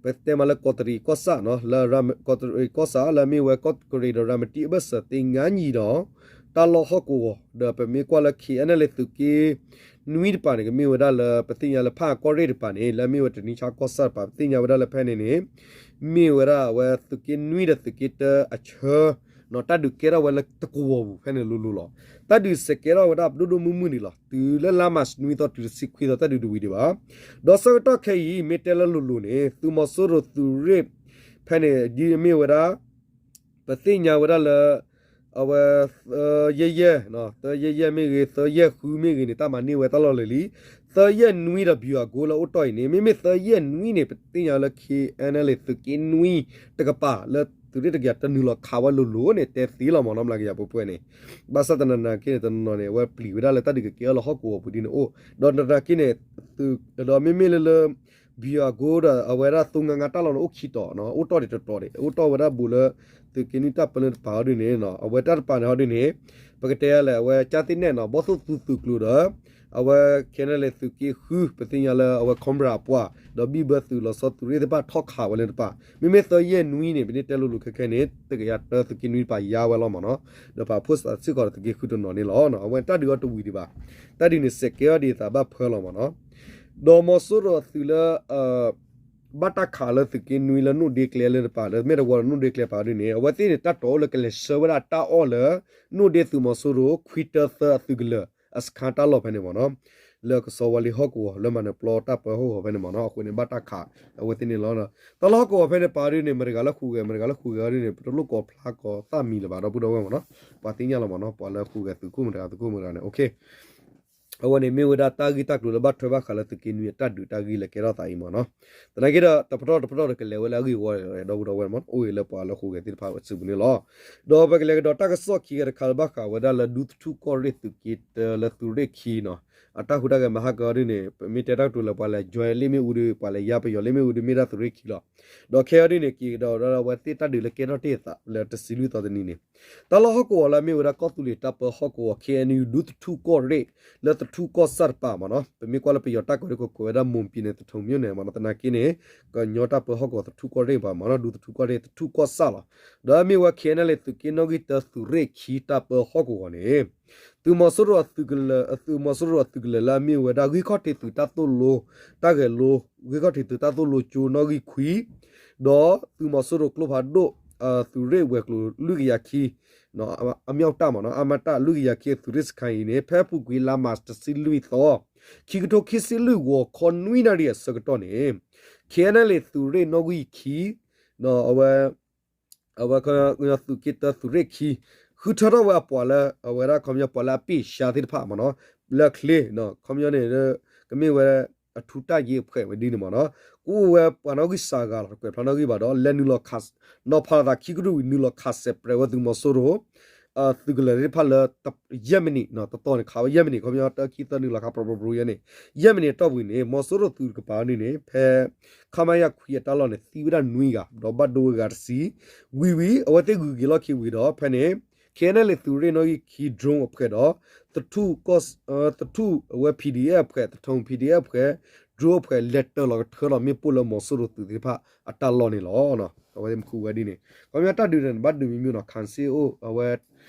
ပတဲမးလၢကီးတရံးကီၢ်ဆၣ်နီၤ လၢကီးတရံးကီၢ်ဆၣ် လၢမ့ၢ်ဝဲကီၢ်ကရ့ၣ်ဒီးရၤမတံအဘၢၣ်စၢၤသ့ၣ်ညါနံၤဒီး တၢ်လီၢ်ဟီၣ်ကဝီၤ ဒီးပမ့ၢ်ကွၢ်လၢ KNLA သုးက့နွံတပၤန့ၣ် ကမ့ၢ်ဝဲဒၣ်လၢ ပသ့ၣ်ညါလၢဖၣ်ကီၢ်ရ့ၣ်တပၤန့ၣ် လၢမ့ၢ်ဝဲတနံဆါကီၢ်ဆၣ်တပၤ ပသ့ၣ်ညါဝဲဒၣ်လၢဖဲန့ၣ်န့ၣ် မ့ၢ်ဝဲဒၣ်အဝဲသုးက့နွံဒီးသုးက့တၢအဆၢ တၢ်ဒုးကဲထီၣ်ဝဲလၢတကဝီၤပူၤဖဲန့ၣ်လိၤလိၤလီၤ. တၢ်ဒုးစဲးကဲထီၣ်ဝဲဒၣ်ပဒိၣ်ဒိၣ်မုၢ်မုၢ်န့ၣ်လီၤ. တုၤလၢလါမၢ်ၡးနွံသီတုၤတဆံခွံသီ တၢ်ဒုးတဝံၤဒံးဘၣ်. ဒီးဆၢကတီၢ်ခဲအံၤ မ့ၢ်တဲလၢလိၤလိၤန့ၣ် သုးမီၤစိရိၤသုးရ့ၣ် ဖဲန့ၣ်ဒ်မ့ၢ်ဝဲဒၣ် ပသ့ၣ်ညါဝဲဒၣ်လၢ အဝဲ သၢယဲၢ်ယဲၢ်, သၢယဲၢ်ယဲၢ်မ့ၢ်ဂ့ၤ သၢယဲၢ်ဃုမ့ၢ်ဂ့ၤန့ၣ် တၢ်မၤန့ၢ်ဝဲတၢ်လီၢ်လၢာ်လံ. သၢယဲၢ်နွံဒီး ဗျူဟာကုန်း လၢအိၣ်တီၢ်အံၤန့ၣ် မ့မ့ၢ်သၢယဲၢ်နွံန့ၣ် ပသ့ၣ်ညါလၢ K N L A သုးက့နွံတကပၤ လၢသုးရ့ၣ်တကယၤတနုာ်လီၤခးဝဲလိၤလိၤန့ၣ် တဲသ့လီၤမ့ၢ်နီၤ မလၤကယၤပှဲၤပှဲၤန့ၣ်. ဘၣ်ဆၣ်သနာ်က့န့ၣ် တနီၤနီၤန့ၣ် အဝဲပျံၤဝဲဒၣ်လၢတၢ်ဒုးကကဲထီၣ်လၢဟီၣ်ကဝီၤပူၤဒ်န့ၣ်အိၣ်, ဒီးသနာ်က့န့ၣ် ဒီးမ့မ့ၢ်လၢလၢ ဗျူဟာကုန်း ဒီးအဝဲဒၣ် သုးငါငါ တၢ်လီၢ်န့ၣ် အိၣ်ခံတီၤ, အိၣ်တီၢ်ဒံးတတီၤဒံး အိၣ်တီၢ်ဝဲဒၣ်ဘူးလၢ သုးက့နွံတၢ်ပၢလၢတပၤဟီဒ်န့ၣ်, အဝဲတၢ်တပၤန့ၣ်ဟီဒ်န့ၣ် ပကတဲလဲၣ် အဝဲကၠၢ်သ့ၣ်နဲၣ်နီၤ ဘီၣ်သိၣ်သူသုးကျိၤဒီး အဝဲ K N L A သုးက့ဃု ပသ့ၣ်ညါလၢအဝဲ Cobra အပှၤ ဒီးဘံၣ်ဘၢသုးလီၤဆီသုးရ့ၣ်သ့ၣ်တဖၣ်ထီၣ်ခးဝဲလၢတပၤ, မ့မ့ၢ်သၢယဲၢ်နွံန့ၣ် ပန့ၢ်တဲလိၤလိၤခဲခဲန့ၣ် တကယၤတၢသုးက့နွံတပၤယါဝဲလီၤမ့ၢ်နီၤ, ဒီးပာ်ဖှိၣ်သးစ့ၢ်ကီးဒီးသုးက့ဃုတနီၤန့ၣ်လီၤ. အဝဲတၢ်ဒုးအီၤတဝံၤဒံးဘၣ်, တၢ်ဒုးန့ၣ်စဲးကဲအီၤဒံးအသးဘၣ်ဖၢလီၤမ့ၢ်နီၤ. ဒီးမီၤစိရိၤအသုးလၢ ဘၣ်တၢ်ခးလၢသုးက့နွံလၢနိၣ်ဒ့ကျဲလၢတပၤ လၢမဲၢ်တဝီဒီးနိၣ်ဒ့ကျဲပၤဒ်န့ၣ် အဝဲသ့ၣ်န့ၣ် တၢ်တီၤအိၣ်လၢကလဲၤဆှၢဝဲဒၣ်တၢ်အီၣ်လၢ နိၣ်ဒ့သုးမီၤစိရိၤ ခွံတၢသၢအသုးကလၢၤ အစခါတၢ်လီၢ်ဖဲန့ၣ်မ့ၢ်နီၤ, လၢကစီဝါလ့ဟီၣ်ကဝီၤ လၢမၤနၢၤပျီတၢ်ပၢဟီၣ်ကဝီၤဖဲန့ၣ်မ့ၢ်နီၤ, အဃိန့ၣ် ဘၣ်တၢ်ခးအဝဲသ့ၣ်န့ၣ်လီၤ. တၢ်လီၢ်ဟီၣ်ကဝီၤဖဲန့ၣ်ပၤဒ်န့ၣ် မတၤတဂၤလၢဃုာ်ဂဲၤ မတၤတဂၤလၢဃုာ်ဂဲၤဒ်န့ၣ် ပတလိၣ်ကိးဖျါကိးသၣ်မံၤလၢၤဘၣ် ဒီပုၢ်ဒီဝဲၢ်မ့ၢ်နီၤ, ပှၤသ့ၣ်ညါလီၤမ့ၢ်နီၤ, ပှၤလၢဃုာ်ဂဲၤသုးခိၣ်မတၤတဂၤ သုးခိၣ်မတၤတဂၤန့ၣ် အဝဲန့ၣ်မ့ၢ်ဝဲဒၣ်တၢ်ဂ့ၢ်တၢ်ကျိၤလၢဘၣ်ထွဲဘၣ်ဃးလၢသုးက့နွံအတၢ်ဒုးတၢ်ဂ့ၢ်လၢကဲထီၣ်သးအံၤမ့ၢ်နီၤ. သနာ်က့ဒီး တပတီၢ်တပတီၢ်ဒီးကလဲၤဝဲလၢအဂ့ၢ်အဝီဒီပုၢ်ဒီဝဲၢ်မ့ၢ်နီၤ, အိၣ်ဂ့ၤလၢပှၤလၢဃုာ်ဂဲၤသ့ၣ်တဖၣ်ဝဲစုပူၤန့ၣ်လီၤ. ဒီးပကလဲၤကဒီးတၢ်ကစီၣ်ခံဂၤတခါလၢဘၣ်ဃးဝဲဒၣ်လၢဒူသထူၣ်ကီၢ်ရ့ၣ်သုးက့တၢလၢသုးရ့ၣ်ခံနီၤ, အတၢ်ဟူးတၢ်ဂဲၤမၤဟါကဒ်န့ၣ် ပမ့ၢ်တဲတၢ်ကတိၤလၢပှၤလဲၤ join လ့ၣ်မ့ၣ်အူဒ် ပှၤလဲၤယါပယီၤလ့ၣ်မ့ၣ်အူဒ်မ့ၢ်ဒၣ်သုးရ့ၣ်ခံလီၤ. ဒီးခဲအံၤဒ်န့ၣ် က့ၤကဒီးဝဲဒၣ်ဝဲသ့ၣ်တၢ်ဒုးလၢကဲထီၣ်တ့ၢ်အသးလၢတဆံလွံၢ်သီတနံၤန့ၣ် တၢ်လီၢ်ဟီၣ်ကဝီၤလၢအမ့ၢ်ဝဲဒၣ်ကီၢ်သူလ့ၤတၢ်ပၢဟီၣ်ကဝီၤ K N U ဒူသထူၣ်ကီၢ်ရ့ၣ် လၢသထူၣ်ကီၢ်ဆၣ်တပၤမ့ၢ်နီၤ, ပမ့ၢ်ကွၢ်လၢပယီၤတၢ်ကိးဒ်ကိးကွဲးဝဲဒၣ် မွန်ပြည်နယ် သထုံမြို့နယ် မ့ၢ်နီၤ, သနာ်က့န့ၣ် ကညီတၢ်ပၢဟီၣ်ကဝီၤသထူၣ်ကီၢ်ရ့ၣ်ပၤမ့ၢ်နီၤ, ဒူသထူၣ်ကီၢ်ရ့ၣ် သထူၣ်ကီၢ်ဆၣ်လီၤ. ဒီးအမ့ၢ်ဝဲ K N L A သုးက့နီၣ်ဂံၢ်တၢသုးရ့ၣ်ခံတၢ်ပၢဟီၣ်ကဝီၤန့ၣ် သုးမီၤစိရိၤအသုးကလၢၤ သုးမီၤစိရိၤအသုးကလၢၤလၢအမ့ၢ်ဝဲဒၣ် ဂံၢ်ခီၣ်ထံးသုးတၢ်သိၣ်လိ တၢ်ဂဲၤလိ ဂံၢ်ခီၣ်ထံးသုးတၢ်သိၣ်လိကၠိနီၣ်ဂံၢ်ခွံ ဒီးသုးမီၤစိရိၤကျိဖးဒိၣ် သုးရ့ၣ်ဝဲၤကျိၤလွံၢ်ကယၤခံ အမြောက်တပ်မ့ၢ်နီၤ အမတ လွံၢ်ကယၤခံအသုးရ့ၣ်စခန်းအံၤန့ၣ် ဖဲအပူၤကွံာ်လါမၢ်ၡးတဆံလွံၢ်သီ ခံကထိခံဆံလွံၢ်ဂီၤခီနွံနၣ်ရံၣ်အဆၢကတီၢ်န့ၣ် K N L A သုးရ့ၣ်နီၣ်ဂံၢ်ခံ ဒီးအဝဲ အဝဲ သုးက့တၢသုးရ့ၣ်ခံ ဃုထၢထီၣ်ဝဲအပှၤလၢ အဝဲဒၣ်ခီပညီပှၤလၢအပ့ၢ်ရှါသ့ၣ်တဖၣ်မ့ၢ်နီၤ လၢအချ့ ခီပညီန့ၣ် ကမ့ၢ်ဝဲ အထူးတပ်ရင်းအဖွဲ့ဝဲဒ်န့ၣ်မ့ၢ်နီၤ ကအိၣ်ဝဲပှၤနီၣ်ဂံၢ်စှၤဂၤလီၤ တကွဲးဖျါနီၣ်ဂံၢ်ဘၣ်ဒီး လဲၤနုာ်လီၤခး နီၤဖးလီၤသးခံကရူၢ်ဝံၤ နုာ်လီၤခးစဲးပြဲးဝဲသုးမီၤစိရိၤ သုးကလၢၤသ့ၣ်တဖၣ်လၢ ယဲၢ်မံးနံး တတီၤန့ၣ် ခးဝဲယဲၢ်မံးနံး ခီပညီတၢ်ခံသၢနုာ်လီၤခး ပြပြပြယဲန့ၣ် ယဲၢ်မံးနံးအတီၢ်ပူၤန့ၣ် မီၤစိရိၤသုးတကပၤန့ၣ်န့ၣ် ဖဲ ခမရ ခွံအတၢ်လီၢ်န့ၣ် သံဝဲဒၣ်နွံဂၤ ဒီးဘၣ်ဒိဝဲဂၤတဆံ ဝံၤဝံၤ အဝဲသ့ၣ်ဂုၤက့ၤလီၢ်ခံဝံၤဒီး ဖဲန့ၣ် K N L A သုးရ့ၣ်နီၣ်ဂံၢ်ခံ drone အဖှဲးဒီး သထူၣ် သထူၣ်အဝဲ P D F အဖှဲး သထူၣ် P D F အဖှဲး drone အဖှဲး လဲၤတၢၤလီၤကထၢလီၤမ့ၣ်ပိၢ်လၢမီၤစိရိၤသုးသ့ၣ်တဖၣ်အတၢ်လီၢ်န့ၣ်လီၤ. အဝဲသ့ၣ်မူဝဲဒ်န့ၣ် ခီပညီတၢ်ဒုးန့ၣ် ဘၣ်ဒုးမံၤမံၤနီၤ ခးစ့အိၣ် အဝဲ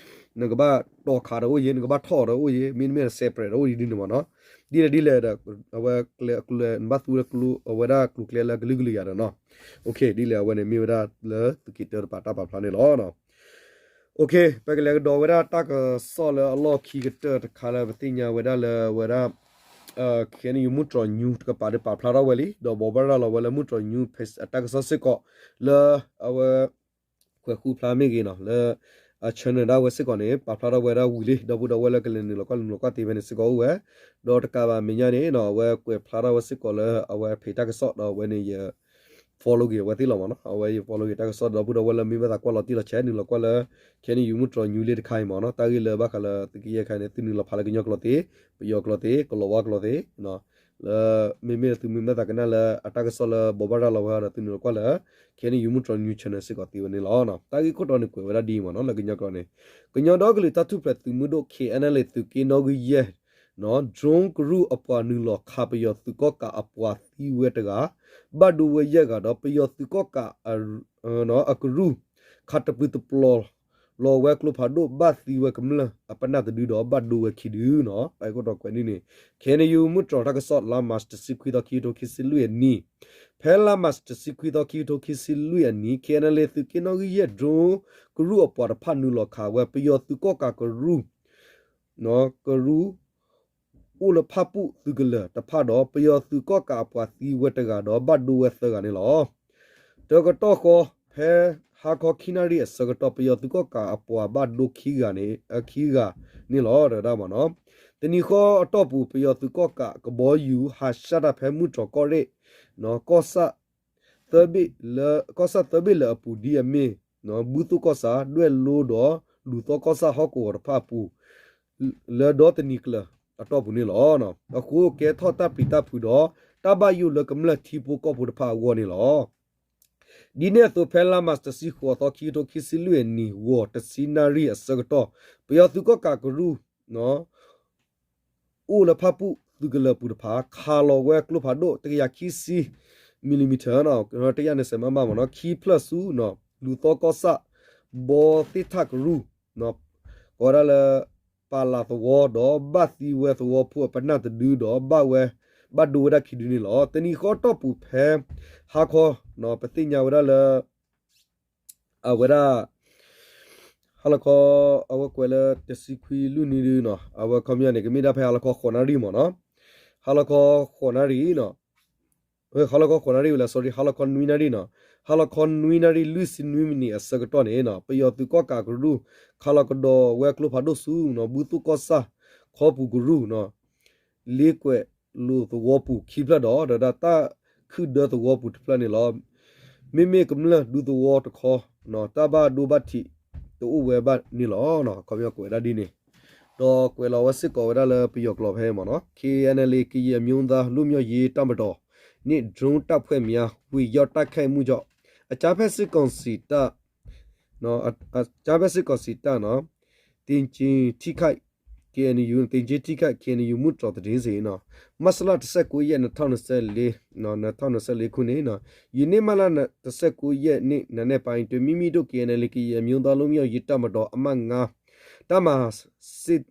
နကဘၣ်တီၤခးဒီးအိၣ်ယဲ နကဘၣ်ထီၣ်ဒီးအိၣ်ယဲ မ့တမ့ၢ်ဒီးစဲးပြဲးဒီးအိၣ်ယဲဒ်န့ၣ်မ့ၢ်နီၤ ဒ်လဲၣ်ဒ်လဲၣ်ဒီး အဝဲကျဲအကျိၤ နဘၣ်သူဝဲကျိ အဝဲဒၣ်ကျိၤကျဲလၢကလုာ်ကလုာ်ယၤဒီးနီၤ ဒ်လဲၣ်အဝဲန့ၣ်မ့ၢ်ဝဲဒၣ်လၢသုးက့တၢတပၤတၢ်ပာ်ဖျါန့ၣ်လီၤ. ပကလဲၤကဒီးဝဲဒၣ်တၢ်ကစီၣ်လၢအလီၢ်ခံကတၢၢ်တခါလၢပသ့ၣ်ညါဝဲဒၣ်လၢအဝဲဒၣ် ခဲအံၤ မုၢ်တြီၤညူတကပၤဒီးပာ်ဖျါထီၣ်ဝဲလံ ဒီးဘိးဘၣ်ရၤလီၤဝဲလၢမုၢ်တြီၤညူ အတၢ်ကစီၣ်စ့ၢ်ကီး လၢအဝဲ ကွဲးဃူဖျါမ့ၢ်ဂ့ၤနီၤ လၢ channel ဒၣ်ဝဲစ့ၢ်ကီးန့ၣ် ပာ်ဖျါထီၣ်ဝဲဒၣ်ဝံၤလံ ဒီပုၢ်ဒီဝဲၢ်လၢကလဲၤနုာ်လီၤကွၢ်နုာ်လီၤကွၢ်သ့ဖဲန့ၣ်စ့ၢ်ကီးအိၣ်ဝဲ ဒီးတကးဘၣ်မဲာ်ညါန့ၣ် အဝဲကွဲးဖျါထီၣ်ဝဲစ့ၢ်ကီးလၢအဝဲဖဲတၢ်ကစီၣ်ဒီးအဝဲန့ၣ်ယ follow က့ၤအဝဲသ့ၣ်လီၤမ့ၢ်နီၤ အဝဲယ follow က့ၤတၢ်ကစီၣ်ဒီပုၢ်ဒီဝဲၢ်လၢမ့ၢ်ဘၣ်သးကွၢ်လီၤတံၢ်လီၤဆဲးနုာ်လီၤကွၢ်လၢ ခဲအံၤ မုၢ်တြီၤညူလံတခါအံၤမ့ၢ်နီၤ တၢ်ဂ့ၢ်လၢဘၣ်ဃးလၢသုးက့ယဲၢ်ခါန့ၣ် သုနုာ်လီၤဖးလၢကညီကျိာ်သ့ ပယီၤကျိာ်သ့ ကလီၤဝါကျိာ်သ့ လၢ မ့မ့ၢ်သုမ့ၢ်ဘၣ်သးကနၣ်လၢအတၢ်ကစီၣ်လၢဘိးဘၣ်ရၤလီၤဝဲဒီးသုနုာ်လီၤကွၢ်လၢ ခဲအံၤ မုၢ်တြီၤညူ channel စ့ၢ်ကီးသ့ဝဲန့ၣ်လီၤ. တၢ်ဂ့ၢ်ခိၣ်တီန့ၣ်ကွဲးဝဲဒၣ်ဒ်အံၤမ့ၢ်နီၤ လၢကညီကျိာ်န့ၣ် ကညီဒီကလုာ်တၢ်ထူၣ်ဖျဲးသုးမုၢ်ဒိၣ် K N L A သုးက့နီၣ်ဂံၢ်ယဲၢ် drone ကရူၢ်အပှၤနုာ်လီၤခးပယီၤသုးကီၣ်ကးအပှၤသံဝဲတဂၤ ဘၣ်ဒိဝဲယဲၢ်ဂၤဒီး ပယီၤသုးကီၣ်ကး အကရူၢ် ခးတပျုာ်တပျီၤ လီၤဝဲကျိဖးဒိၣ် ဘၣ်သံဝဲကမျၢၢ်အပနၢ်တဒုဒီး ဘၣ်ဒိဝဲခံဒုနီၤ. တၢ်ဂ့ၢ်ခိၣ်တီကွဲးဒ်န့ၣ် ခ့ၣ်အဲၣ်ယူၣ် မုၢ်တြီၤတၢ်ကစီၣ် လါမးတဆံခွံသီ ခံကထိခံဆံလွံၢ်အနံၣ်, ဖဲလါမးတဆံခွံသီ ခံကထိခံဆံလွံၢ်အနံၣ် ခ့ၣ်အဲၣ်ယူၣ် သုးက့နီၣ်ဂံၢ်ယဲၢ် drone ကရူၢ်အပှၤတဖၣ်နုာ်လီၤခးဝဲ ပယီၤသုးကီၣ်ကးကရူၢ် ကရူၢ် အိၣ်လၢဖၣ်ပူၣ်သုးကလၢၤတဖၣ်ဒီး ပယီၤသုးကီၣ်ကးအပှၤသံဝဲတဂၤဒီး ဘၣ်ဒိဝဲသၢဂၤန့ၣ်လီၤ. တကတီၢ်ဃီ ဖဲဟါခီခံနၣ်ရံၣ်အဆၢကတီၢ် ပယီၤသုးကီၣ်ကးအပှၤဘၣ်ဒိခံဂၤန့ၣ် ခံဂၤန့ၣ်လီၤ တဒၣ်မနီၤ. တနံၤဃီအတီၢ်ပူၤ ပယီၤသုးကီၣ်ကးကဘီယူၤ ဟးဆှၣ်တၢ်ဖဲမုၢ်တြီၤကီၢ်ရ့ၣ် ကီၢ်ဆၣ် သၢဘ့ၣ်လၢ ကီၢ်ဆၣ်သၢဘ့ၣ်လၢအပူၤ ဒ်အမ့ၢ် ဘူၣ်သိၣ်ကီၢ်ဆၣ် ဒွဲၣ်လိဒီး လူၤသီကီၢ်ဆၣ်ဟီၣ်ကဝီၤတဖၣ်အပူၤ လၢဒီတနံၤကျၢၤအတီၢ်ပူၤန့ၣ်လီၤ. အဃိကဲထီၣ်တၢ်ပျံၤတၢ်ဖုးဒီး တၢ်ဘၣ်ယိၣ်လၢကမျၢၢ်ထံဖိကီၢ်ဖိတဖၣ်အဂီၢ်န့ၣ်လီၤ. ဒ်န့ၣ်အသိး ဖဲလါမးတဆံဃိးသီ ခံကထိခံဆံလွံၢ်အနံၤ ဂီၤတဆံနၣ်ရံၣ်အဆၢကတီၢ် ပယီၤသုးကီၣ်ကးကရူၢ် အိၣ်လၢဖၣ်ပူၣ်သုးကလၢၤပူၤတဖၣ် ခးလီၤဝဲကျိဖးဒိၣ် တကယၤခံဆံ millimeter တကယၤနစဲးမမမနီၤ ခံဖျၢၣ်ဆူ လူၤသီကီၢ်ဆၣ် ဘီသ့ၣ်ထၣ်ကရူၢ် ကိးဝဲဒၣ်လၢ ပာ်လးသဝီဒီး ဘၣ်သံဝဲသဝီဖိအပနၢ်တဒုဒီး ဘၣ်ဝဲ ဘၣ်ဒိဝဲဒၣ်ခံဒုန့ၣ်လီၤ. တနံၤဃီတီၢ်ပူၤဖဲ ဟါခီ ပသ့ၣ်ညါဝဲဒၣ်လၢ အဝဲဒၣ် ဟါလီၤခီ အဝဲကွဲးလၢတဆံခွံလွံၢ်နံၣ်ဒုနီၤ အဝဲခီပညီန့ၣ် ကမ့ၢ်ဒၣ်ဖဲဟါလီၤခီဃိးနၣ်ရံၣ်မ့ၢ်နီၤ ဟါလီၤခီဃိးနၣ်ရံၣ်နီၤ ဟါလီၤခီဃိးနၣ်ရံၣ်ဝဲလၢ sorry ဟါလီၤခီနွံနၣ်ရံၣ်နီၤ ဟါလီၤခီနွံနၣ်ရံၣ်လွံၢ်ဆံနွံမံးနံးအဆၢကတီၢ်န့ၣ်နီၤ ပယီၤသုးကီၣ်ကးကရူၢ် ခးလီၤကဒီးဝဲကျိဖးဒိၣ်ဆူနီၤ ဘူၣ်သိၣ်ကီၢ်ဆၣ် ခီပူၤကရူၢ်နီၤ လ့ကွဲးလိာ်သဝီပူၤခံဖျၢၣ်ဒီး ဒီးတၢ်ခုၣ်ဒၢသဝီပူၤတဖျၢၣ်န့ၣ်လီၤ. မ့မ့ၢ်ကမျၢၢ်ဒူသဝီတခီ တၢ်ဘၣ်ဒိဘၣ်ထံးတအိၣ်ဝဲဘၣ်န့ၣ်လီၤ. ခီပညီကွဲးဒၣ်ဒ်န့ၣ် ဒီးကွဲးလီၤဝဲစ့ၢ်ကီးဝဲဒၣ်လၢပယီၤကျိာ်ဖဲမ့ၢ်နီၤ ခ့ၣ်အဲၣ်ယူၣ် ကရင်အမျိုးသားလွတ်မြောက်ရေးတပ်မတော် န့ၣ် drone တပ်ဖွဲ့များ ဝင်ရောက်တိုက်ခိုက်မှုကြောင့် အကြမ်းဖက်စစ်ကောင်စီတပ် အကြမ်းဖက်စစ်ကောင်စီတပ် သေကြေထိခိုက် KNU သေကြေထိခိုက် KNU မုၢ်တြီၤသတင်း မတ်လ တဆယ့်ကိုးရက် နှစ်ထောင့်နှစ်ဆယ့်လေး နှစ်ထောင့်နှစ်ဆယ့်လေးခုနှစ် ယနေ့မတ်လ တဆယ့်ကိုးရက်နေ့ နံနက်ပိုင်းတွင် မင်းမင်းတို့ KNLA ကရင်အမျိုးသားလွတ်မြောက်ရေးတပ်မတော် အမှတ်ငါး တပ်မဟာ စစ်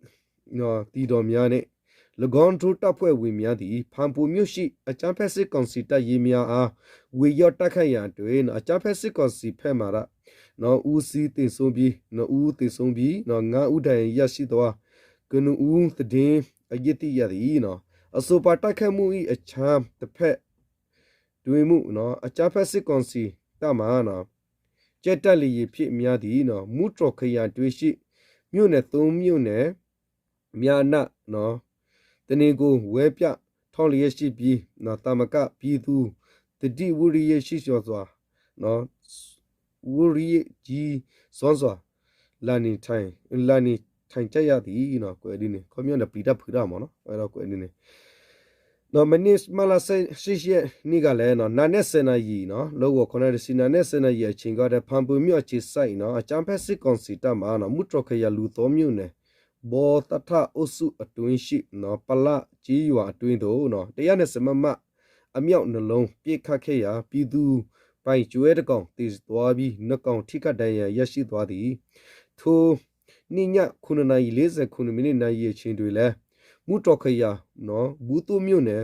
သည်တော်များနှင့် ၎င်းတို့တပ်ဖွဲ့ဝင်များသည် ဖာပွန်မြို့ရှိ အကြမ်းဖက်စစ်ကောင်စီတပ်ရင်းများအား ဝင်ရောက်တိုက်ခိုက်ရန်အတွက် အကြမ်းဖက်စစ်ကောင်စီဘက်မှ နှစ်ဦးသေဆုံးပြီး နှစ်ဦးသေဆုံးပြီး ငါးဦးဒဏ်ရာရရှိသွား ကနဦးသတင်း အရေးသိရသည် အဆိုပါတိုက်ခိုက်မှု၏ အကြမ်းတဖက်တွင်မူ အကြမ်းဖက်စစ်ကောင်စီတပ်မှ ဂျက်တိုက်လေယာဉ်ဖြင့်များသည့် မူတြီၤခရိုင်အတွင်းရှိ မြို့နယ်သုံးမြို့နယ် များအနက် တနေကုန် ဝဲပြားထောက်လျက်ရှိပြီး သာမက ပြည်သူ့သတိဝီရိယရှိစွာ ဝီရိယကြီးစွာစွာ လာနေထိုင်လာနေထိုင်ကြရသည် ကွဲးဒ်န့ၣ် ခီပညီန့ၣ် ပျံၤတၢ်ဖုးတၢ်မ့ၢ်နီၤ အဲၣ်ဒိးကွဲးဒ်န့ၣ် မနေ့ မတ်လ ဆယ့်ရှစ်ရက်နေ့ကလည်း နံနက် ဆယ်နာရီ လၢဂီၤခီနၣ်ရံၣ်တဆံ နံနက် ဆယ်နာရီအချိန်က ဖာပွန်မြို့အခြေစိုက် အကြမ်းဖက်စစ်ကောင်စီတပ်မှ မူတြီၤခရိုင် လူသောမြို့နယ် ဘောသထအုပ်စုအတွင်းရှိ ပလကျေးရွာအတွင်းသို့ တစ်ရာနှစ်ဆယ်မမ အမြောက်နှစ်လုံး ပစ်ခတ်ခဲ့ရာ ပြည်သူပိုင်ကျွဲတစ်ကောင်သေသွားပြီး နှစ်ကောင်ထိခိုက်ဒဏ်ရာရရှိသွားသည်။ ထိုနေ့ည ခုနစ်နာရီ လေးဆယ့်ခုနစ်မိနစ် နာရီအချိန်တွင်လည်း မူတြီၤခရိုင် ဘူးသိုမြို့နယ်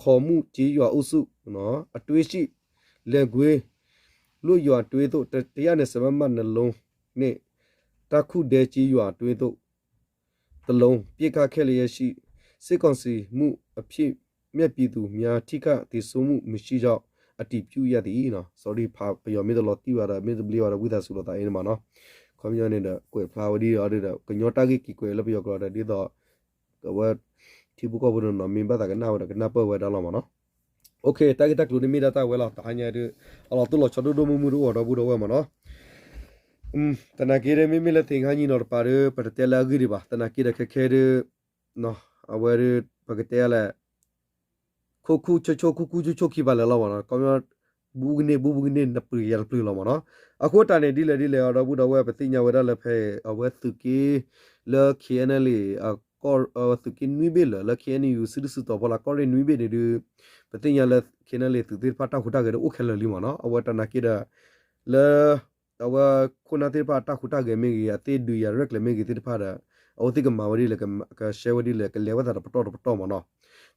ခေါ်မုကျေးရွာအုပ်စု အတွင်းရှိ လဲၣ်ကွေး လွတ်ရွာအတွင်းသို့ တစ်ရာနှစ်ဆယ်မမ နှစ်လုံးနှင့် တၢ်ခုၣ်ဒဲကျေးရွာအတွင်းသို့ တစ်လုံး ပစ်ခတ်ခဲ့လျက်ရှိ စစ်ကောင်စီမှအဖြစ်အပျက် ပြည်သူများထိခိုက်သေဆုံးမှုမရှိကြောင်း အတည်ပြုရသည် sorry ဖးပယီၤမ့ၢ်တလီၤတံၢ်ဘၣ်ဒီး မ့ၢ်တဘျ့ဘၣ်ဒီး ဝံသးစူၤလိာ်သးအံၤန့ၣ်မ့ၢ်နီၤ ခီပညီန့ၣ်ဒီး ကွဲးဖျါဝဲဒ်ဒီး ကညီတၢ်ဂ့ၢ်က့ၤကွဲးလၢပယီၤကျိာ်ဒီး ဒ်သိး အဝဲ ထံဖိကီၢ်ဖိတနီၤ မ့ၢ်ဘၣ်သးကနၣ်ဝဲဒီး ကနၢ်ပၢၢ်ဝဲဒၣ်လီၤမ့ၢ်နီၤ တၢ်ဂ့ၢ်တၢ်ကျိၤန့ၣ်မ့ၢ်ဒၣ်တၢ်ဝဲလီၤ တဟါညါဒုး အလီၤတိၢ်လီၤဆီဒိၣ်ဒိၣ်မုၢ်မုၢ်တအိၣ်ဒီပုၢ်ဒီဝဲၢ်မ့ၢ်နီၤ သနာ်က့ဒီး မ့မ့ၢ်လၢသ့ၣ်ခါညံနီၤတပၤဒီး ပတတဲလၢအဂ့ၢ်ဒံးဘၣ် သနာ်က့ဒီးခဲခဲဒုး အဝဲဒုး ပကတဲလဲၣ် ခိၣ်ခိၣ်ဆိဆိခိၣ်ကူၣ်ဆိဆိခံဘၣ်လၢာ်လီၤမ့ၢ်နီၤ ခီပညီ ဘူးကန့ၢ်ဘူးဘူးကန့ၢ် နပျံၤယၤတပျံၤလီၤမ့ၢ်နီၤ အဃိတၢ်န့ၣ်ဒ်လဲၣ်ဒ်လဲၣ်အဒီပုၢ်ဒီဝဲၢ် ပသ့ၣ်ညါဝဲဒၣ်လၢဖဲ အဝဲသုးက့ လၢ ခ့ၣ်အဲၣ်ယူၣ် သုးက့နွံဘ့ၣ်လၢာ် လၢ ခ့ၣ်အဲၣ်ယူၣ် စုဒုၣ်စုတီၤဖီလာ် ကီၢ်ရ့ၣ်နွံဘ့ၣ်န့ၣ်ဒုး ပသ့ၣ်ညါလၢ ခ့ၣ်အဲၣ်ယူၣ် သုးသ့ၣ်တဖၣ်တၢ်ဟူးတၢ်ဂဲၤဒီးအိၣ်ခဲလၢာ်လံမ့ၢ်နီၤ အဝဲတၢ်နာ်က့ဒီး လၢ အဝဲခိၣ်နၢ်သ့ၣ်တဖၣ်အတၢ်ဟူးတၢ်ဂဲၤမ့ၢ်ဂ့ၤ အသ့ၣ်ဒုးယၤရဲၣ်ကျဲၤမ့ၢ်ဂ့ၤသ့ၣ်တဖၣ်ဒီး အဝဲသ့ၣ်ကမၤဝဲဒ်လဲၣ် ကဆှၢဝဲဒ်လဲၣ် ကလဲၤဝဲသးတပတီၢ်တပတီၢ်မ့ၢ်နီၤ.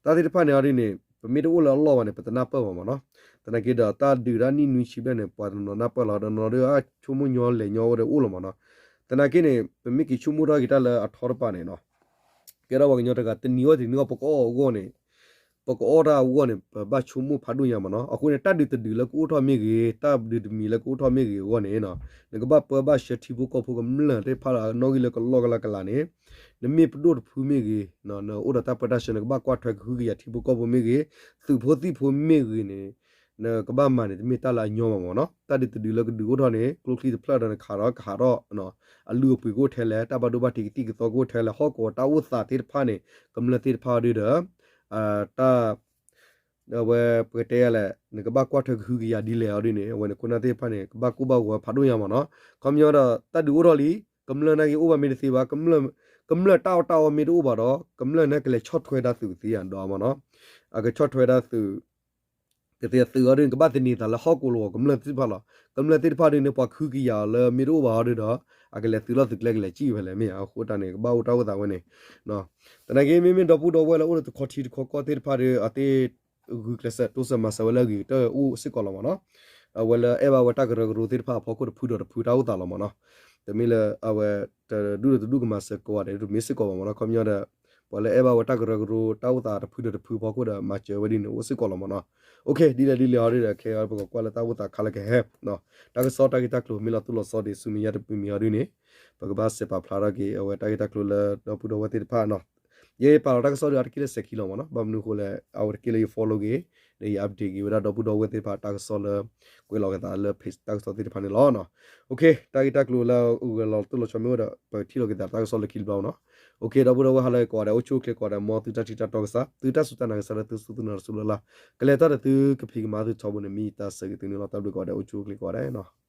တၢ်သ့ၣ်တဖၣ်န့ၣ်အီၤဒ်န့ၣ် ပမ့ၢ်တအိၣ်လၢအလီၢ်ဘၣ်န့ၣ် ပတနၢ်ပၢၢ်ဘၣ်မ့ၢ်နီၤ. သနာ်က့ဒီးတၢ်ဒုးတၢ်နံၣ်နွံဆံဘျဲၣ်န့ၣ် ပှၤတနီၤနၢ်ပၢၢ်လီၤ တနီၤဒီး ဆိကမိၣ်ညီလဲၤညီဝဲဒီးအိၣ်လီၤမ့ၢ်နီၤ. သနာ်က့န့ၣ် ပမ့ၢ်က့ၤဆိကမိၣ်ထီၣ်က့ၤတၢ်လၢအထီတပၤန့ၣ်နီၤ ကဲထီၣ်ပှၤကညီတဂၤ တနံၤအီၣ်တနံၤအီၣ် ပကအီၣ်အဂီၢ်န့ၣ် ပကအီၣ်တၢ်အဂီၢ်န့ၣ် ပဘၣ်ဆိကမိၣ်ဖးဒိၣ်ညါမ့ၢ်နီၤ. အဃိန့ၣ် တၢ်ဒုးတဒုးလၢကအိၣ်ထီၣ်မ့ၢ်ဂ့ၤ တၢ်ဒုးတမံၤလၢကအိၣ်ထီၣ်မ့ၢ်ဂ့ၤအဂီၢ်န့ၣ် နကဘၣ်ပၢဘၣ်ဆှၢထံဖိကီၢ်ဖိကမျၢၢ်သ့ၣ်တဖၣ်လၢအနီၣ်ဂံၢ်လၢကလီကလီကလးန့ၣ် နမ့ၢ်ပဒိၣ်တဖုမ့ၢ်ဂ့ၤ နအိၣ်ဒီးတၢ်ပၢတၢ်ဆှၢ နကဘၣ်ကွၢ်ထွဲကဟုကယာ်ထံဖိကီၢ်ဖိမ့ၢ်ဂ့ၤ သုးဖိသံၣ်ဖိမ့ၢ်ဂ့ၤန့ၣ် နကဘၣ်မၤန့ၣ် တမ့ၢ်တၢ်လၢအညီဘၣ်မ့ၢ်နီၤ. တၢ်ဒုးတဒုးလၢကဒုးအိၣ်ထီၣ်န့ၣ် ကျိချံတဖျၢၣ်ဒီးနခးဒီးကဟးထီၣ် အလုၢ်အပှ့ၤကအိၣ်ထဲလဲၣ် တၢ်ဘၣ်ဒိဘၣ်ထံးကသံၣ်ကသီကအိၣ်ထဲလဲၣ် ဟီၣ်ကဝီၤတၢ်အိၣ်သးသ့ၣ်တဖၣ်န့ၣ် ကမျၢၢ်သ့ၣ်တဖၣ်အီၤဒ်ဒီး တၢ် အဝဲပကတဲယၤလဲၣ် နကဘၣ်ကွၢ်ထွဲကဟုကယာ်ဒ်လဲၣ်အီၤဒ်န့ၣ် အဝဲန့ၣ်ခိၣ်နၢ်သ့ၣ်တဖၣ်န့ၣ် ကဘၣ်ကိၢ်ဘၣ်ဂီၤဖးဒိၣ်ညါမ့ၢ်နီၤ. ခီပညီဒီး တၢ်ဒုးအိၣ်ထီၣ်လံ ကမျၢၢ်နာ်က့အိၣ်ဘၣ်မ့ၢ်တသ့ဘၣ် ကမျၢၢ်တၢ်အီၣ်တၢ်အီမ့ၢ်တအိၣ်ဘၣ်ဒီး ကမျၢၢ်န့ၣ်ကလဲၤဆီၣ်ထွဲဒၣ်သုးကသ့ဧါ ဒီးမ့ၢ်နီၤ အကဆီၣ်ထွဲဒၣ်သုး ကသ့ၣ်သုးအီၤဒ်န့ၣ် ကဘၣ်သန့ၤသးလၢဟီၣ်ကဝီၤကမျၢၢ်သ့ၣ်တဖၣ်လီၤ. ကမျၢၢ်သ့ၣ်တဖၣ်ဒ်န့ၣ် ပှၤကဟုကယာ်အီၤလၢမ့ၢ်တအိၣ်ဘၣ်အီၤဒ်ဒီး အကလဲၤသုးလီၢ်သုးကျဲကလဲၤစံၣ်ဖဲလဲၣ်မ့ၢ်ဧါ အဃိတၢ်န့ၣ် ကဘၣ်အိၣ်တၢ်အိၣ်သးဝဲန့ၣ် သနာ်က့ မ့မ့ၢ်ဒီပုၢ်ဒီဝဲၢ်လၢအိၣ်လၢတခီထံတခီကီၢ်သ့ၣ်တဖၣ်ဒီး အသ့ၣ်ဂုာ်ကျဲးစၢးတိစၢၤမၤစၢၤဝဲလၢအဂ့ၤကတၢၢ်အိၣ်စ့ၢ်ကီးလီၤမ့ၢ်နီၤ. အဝဲလၢအဲၣ်ဘၣ်ဝဲတၢ်ကရၢကရိသ့ၣ်တဖၣ်အဖီခိၣ်တဖုဒီးတဖုတၢ်အိၣ်သးလီၤမ့ၢ်နီၤ. တမ့ၢ်လၢအဝဲတဒူၣ်ဒီးတဒူၣ်ကမၤစၢၤကိးဂၤဒဲးတမ့ၢ်စ့ၢ်ကီးဘၣ်မ့ၢ်နီၤ. ခီပညီဒီး ပှၤလၢအဲၣ်ဘၣ်ဝဲတၢ်ကရၢကရိတၢ်အိၣ်သးတဖုဒီးတဖုဖီခိၣ်ဒီး မၤစၢၤဝဲဒ်န့ၣ်အိၣ်စ့ၢ်ကီးလီၤမ့ၢ်နီၤ. ဒ်လဲၣ်ဒ်လဲၣ်အီၤဒ်ဒီး ခဲအံၤပကကွၢ်လၢတၢ်အိၣ်သးခါလၢကဟဲ တၢ်ကစီၣ်တၢ်ဂ့ၢ်တၢ်ကျိၤမ့ၢ်လီၤတိၢ်လီၤဆီဒ်ဆူမဲာ်ညါတမံၤမံၤအီၤဒ်န့ၣ် ပကဘၣ်စဲးပာ်ဖျါထီၣ်က့ၤအဝဲတၢ်ဂ့ၢ်တၢ်ကျိၤလၢဒီပုၢ်ဒီဝဲၢ်သ့ၣ်တဖၣ်နီၤ. ယပာ်လီၤတၢ်ကစီၣ်ဒီးအါတက့ၢ်လၢစဲးခံလီၤမ့ၢ်နီၤ. ဘၣ်မနုၤအဃိလဲၣ် အဝဲတက့ၢ်လၢယ follow က့ၤ ဒီးယ update က့ၤဝဲဒၣ်ဒီပုၢ်ဒီဝဲၢ်သ့ၣ်တဖၣ်တၢ်ကစီၣ်လၢ ကွဲးလီၤက့ၤသးလၢ page တၢ်ကစီၣ်သ့ၣ်တဖၣ်န့ၣ်လီၤ. Okay တၢ်ဂ့ၢ်တၢ်ကျိၤလၢအဂဲၤလီၤတိၢ်လီၤဆီမ့ၢ်အိၣ်ဒီး ပထံၣ်လိာ်က့ၤသးတၢ်ကစီၣ်လၢခံတဘျီနီၤ. Okay ဒီပုၢ်ဒီဝဲၢ်ဟါလၢအဂ့ၤကိးဂၤဒဲး အိၣ်ဆူၣ်အိၣ်ချ့ကိးဂၤဒဲး မ်သုတၢ်ထံၣ်တၢ်တီကစၢ် သုတၢ်စူၢ်တၢ်နာ်ကစၢ်လၢသုစူၢ်သုနာ်တစူၢ်လၢ်လၢ် ကလဲၤတၢ်ဒီးသုကဖံးကမၤသုထီဘိန့ၣ် မ့ၢ်ယတၢ်ဆၢဂ့ၤသုန့ၣ်လီၤ. တၢ်ဘျုးကိးဂၤဒဲး အိၣ်ဆူၣ်အိၣ်ချ့ကိးဂၤဒဲးနီၤ.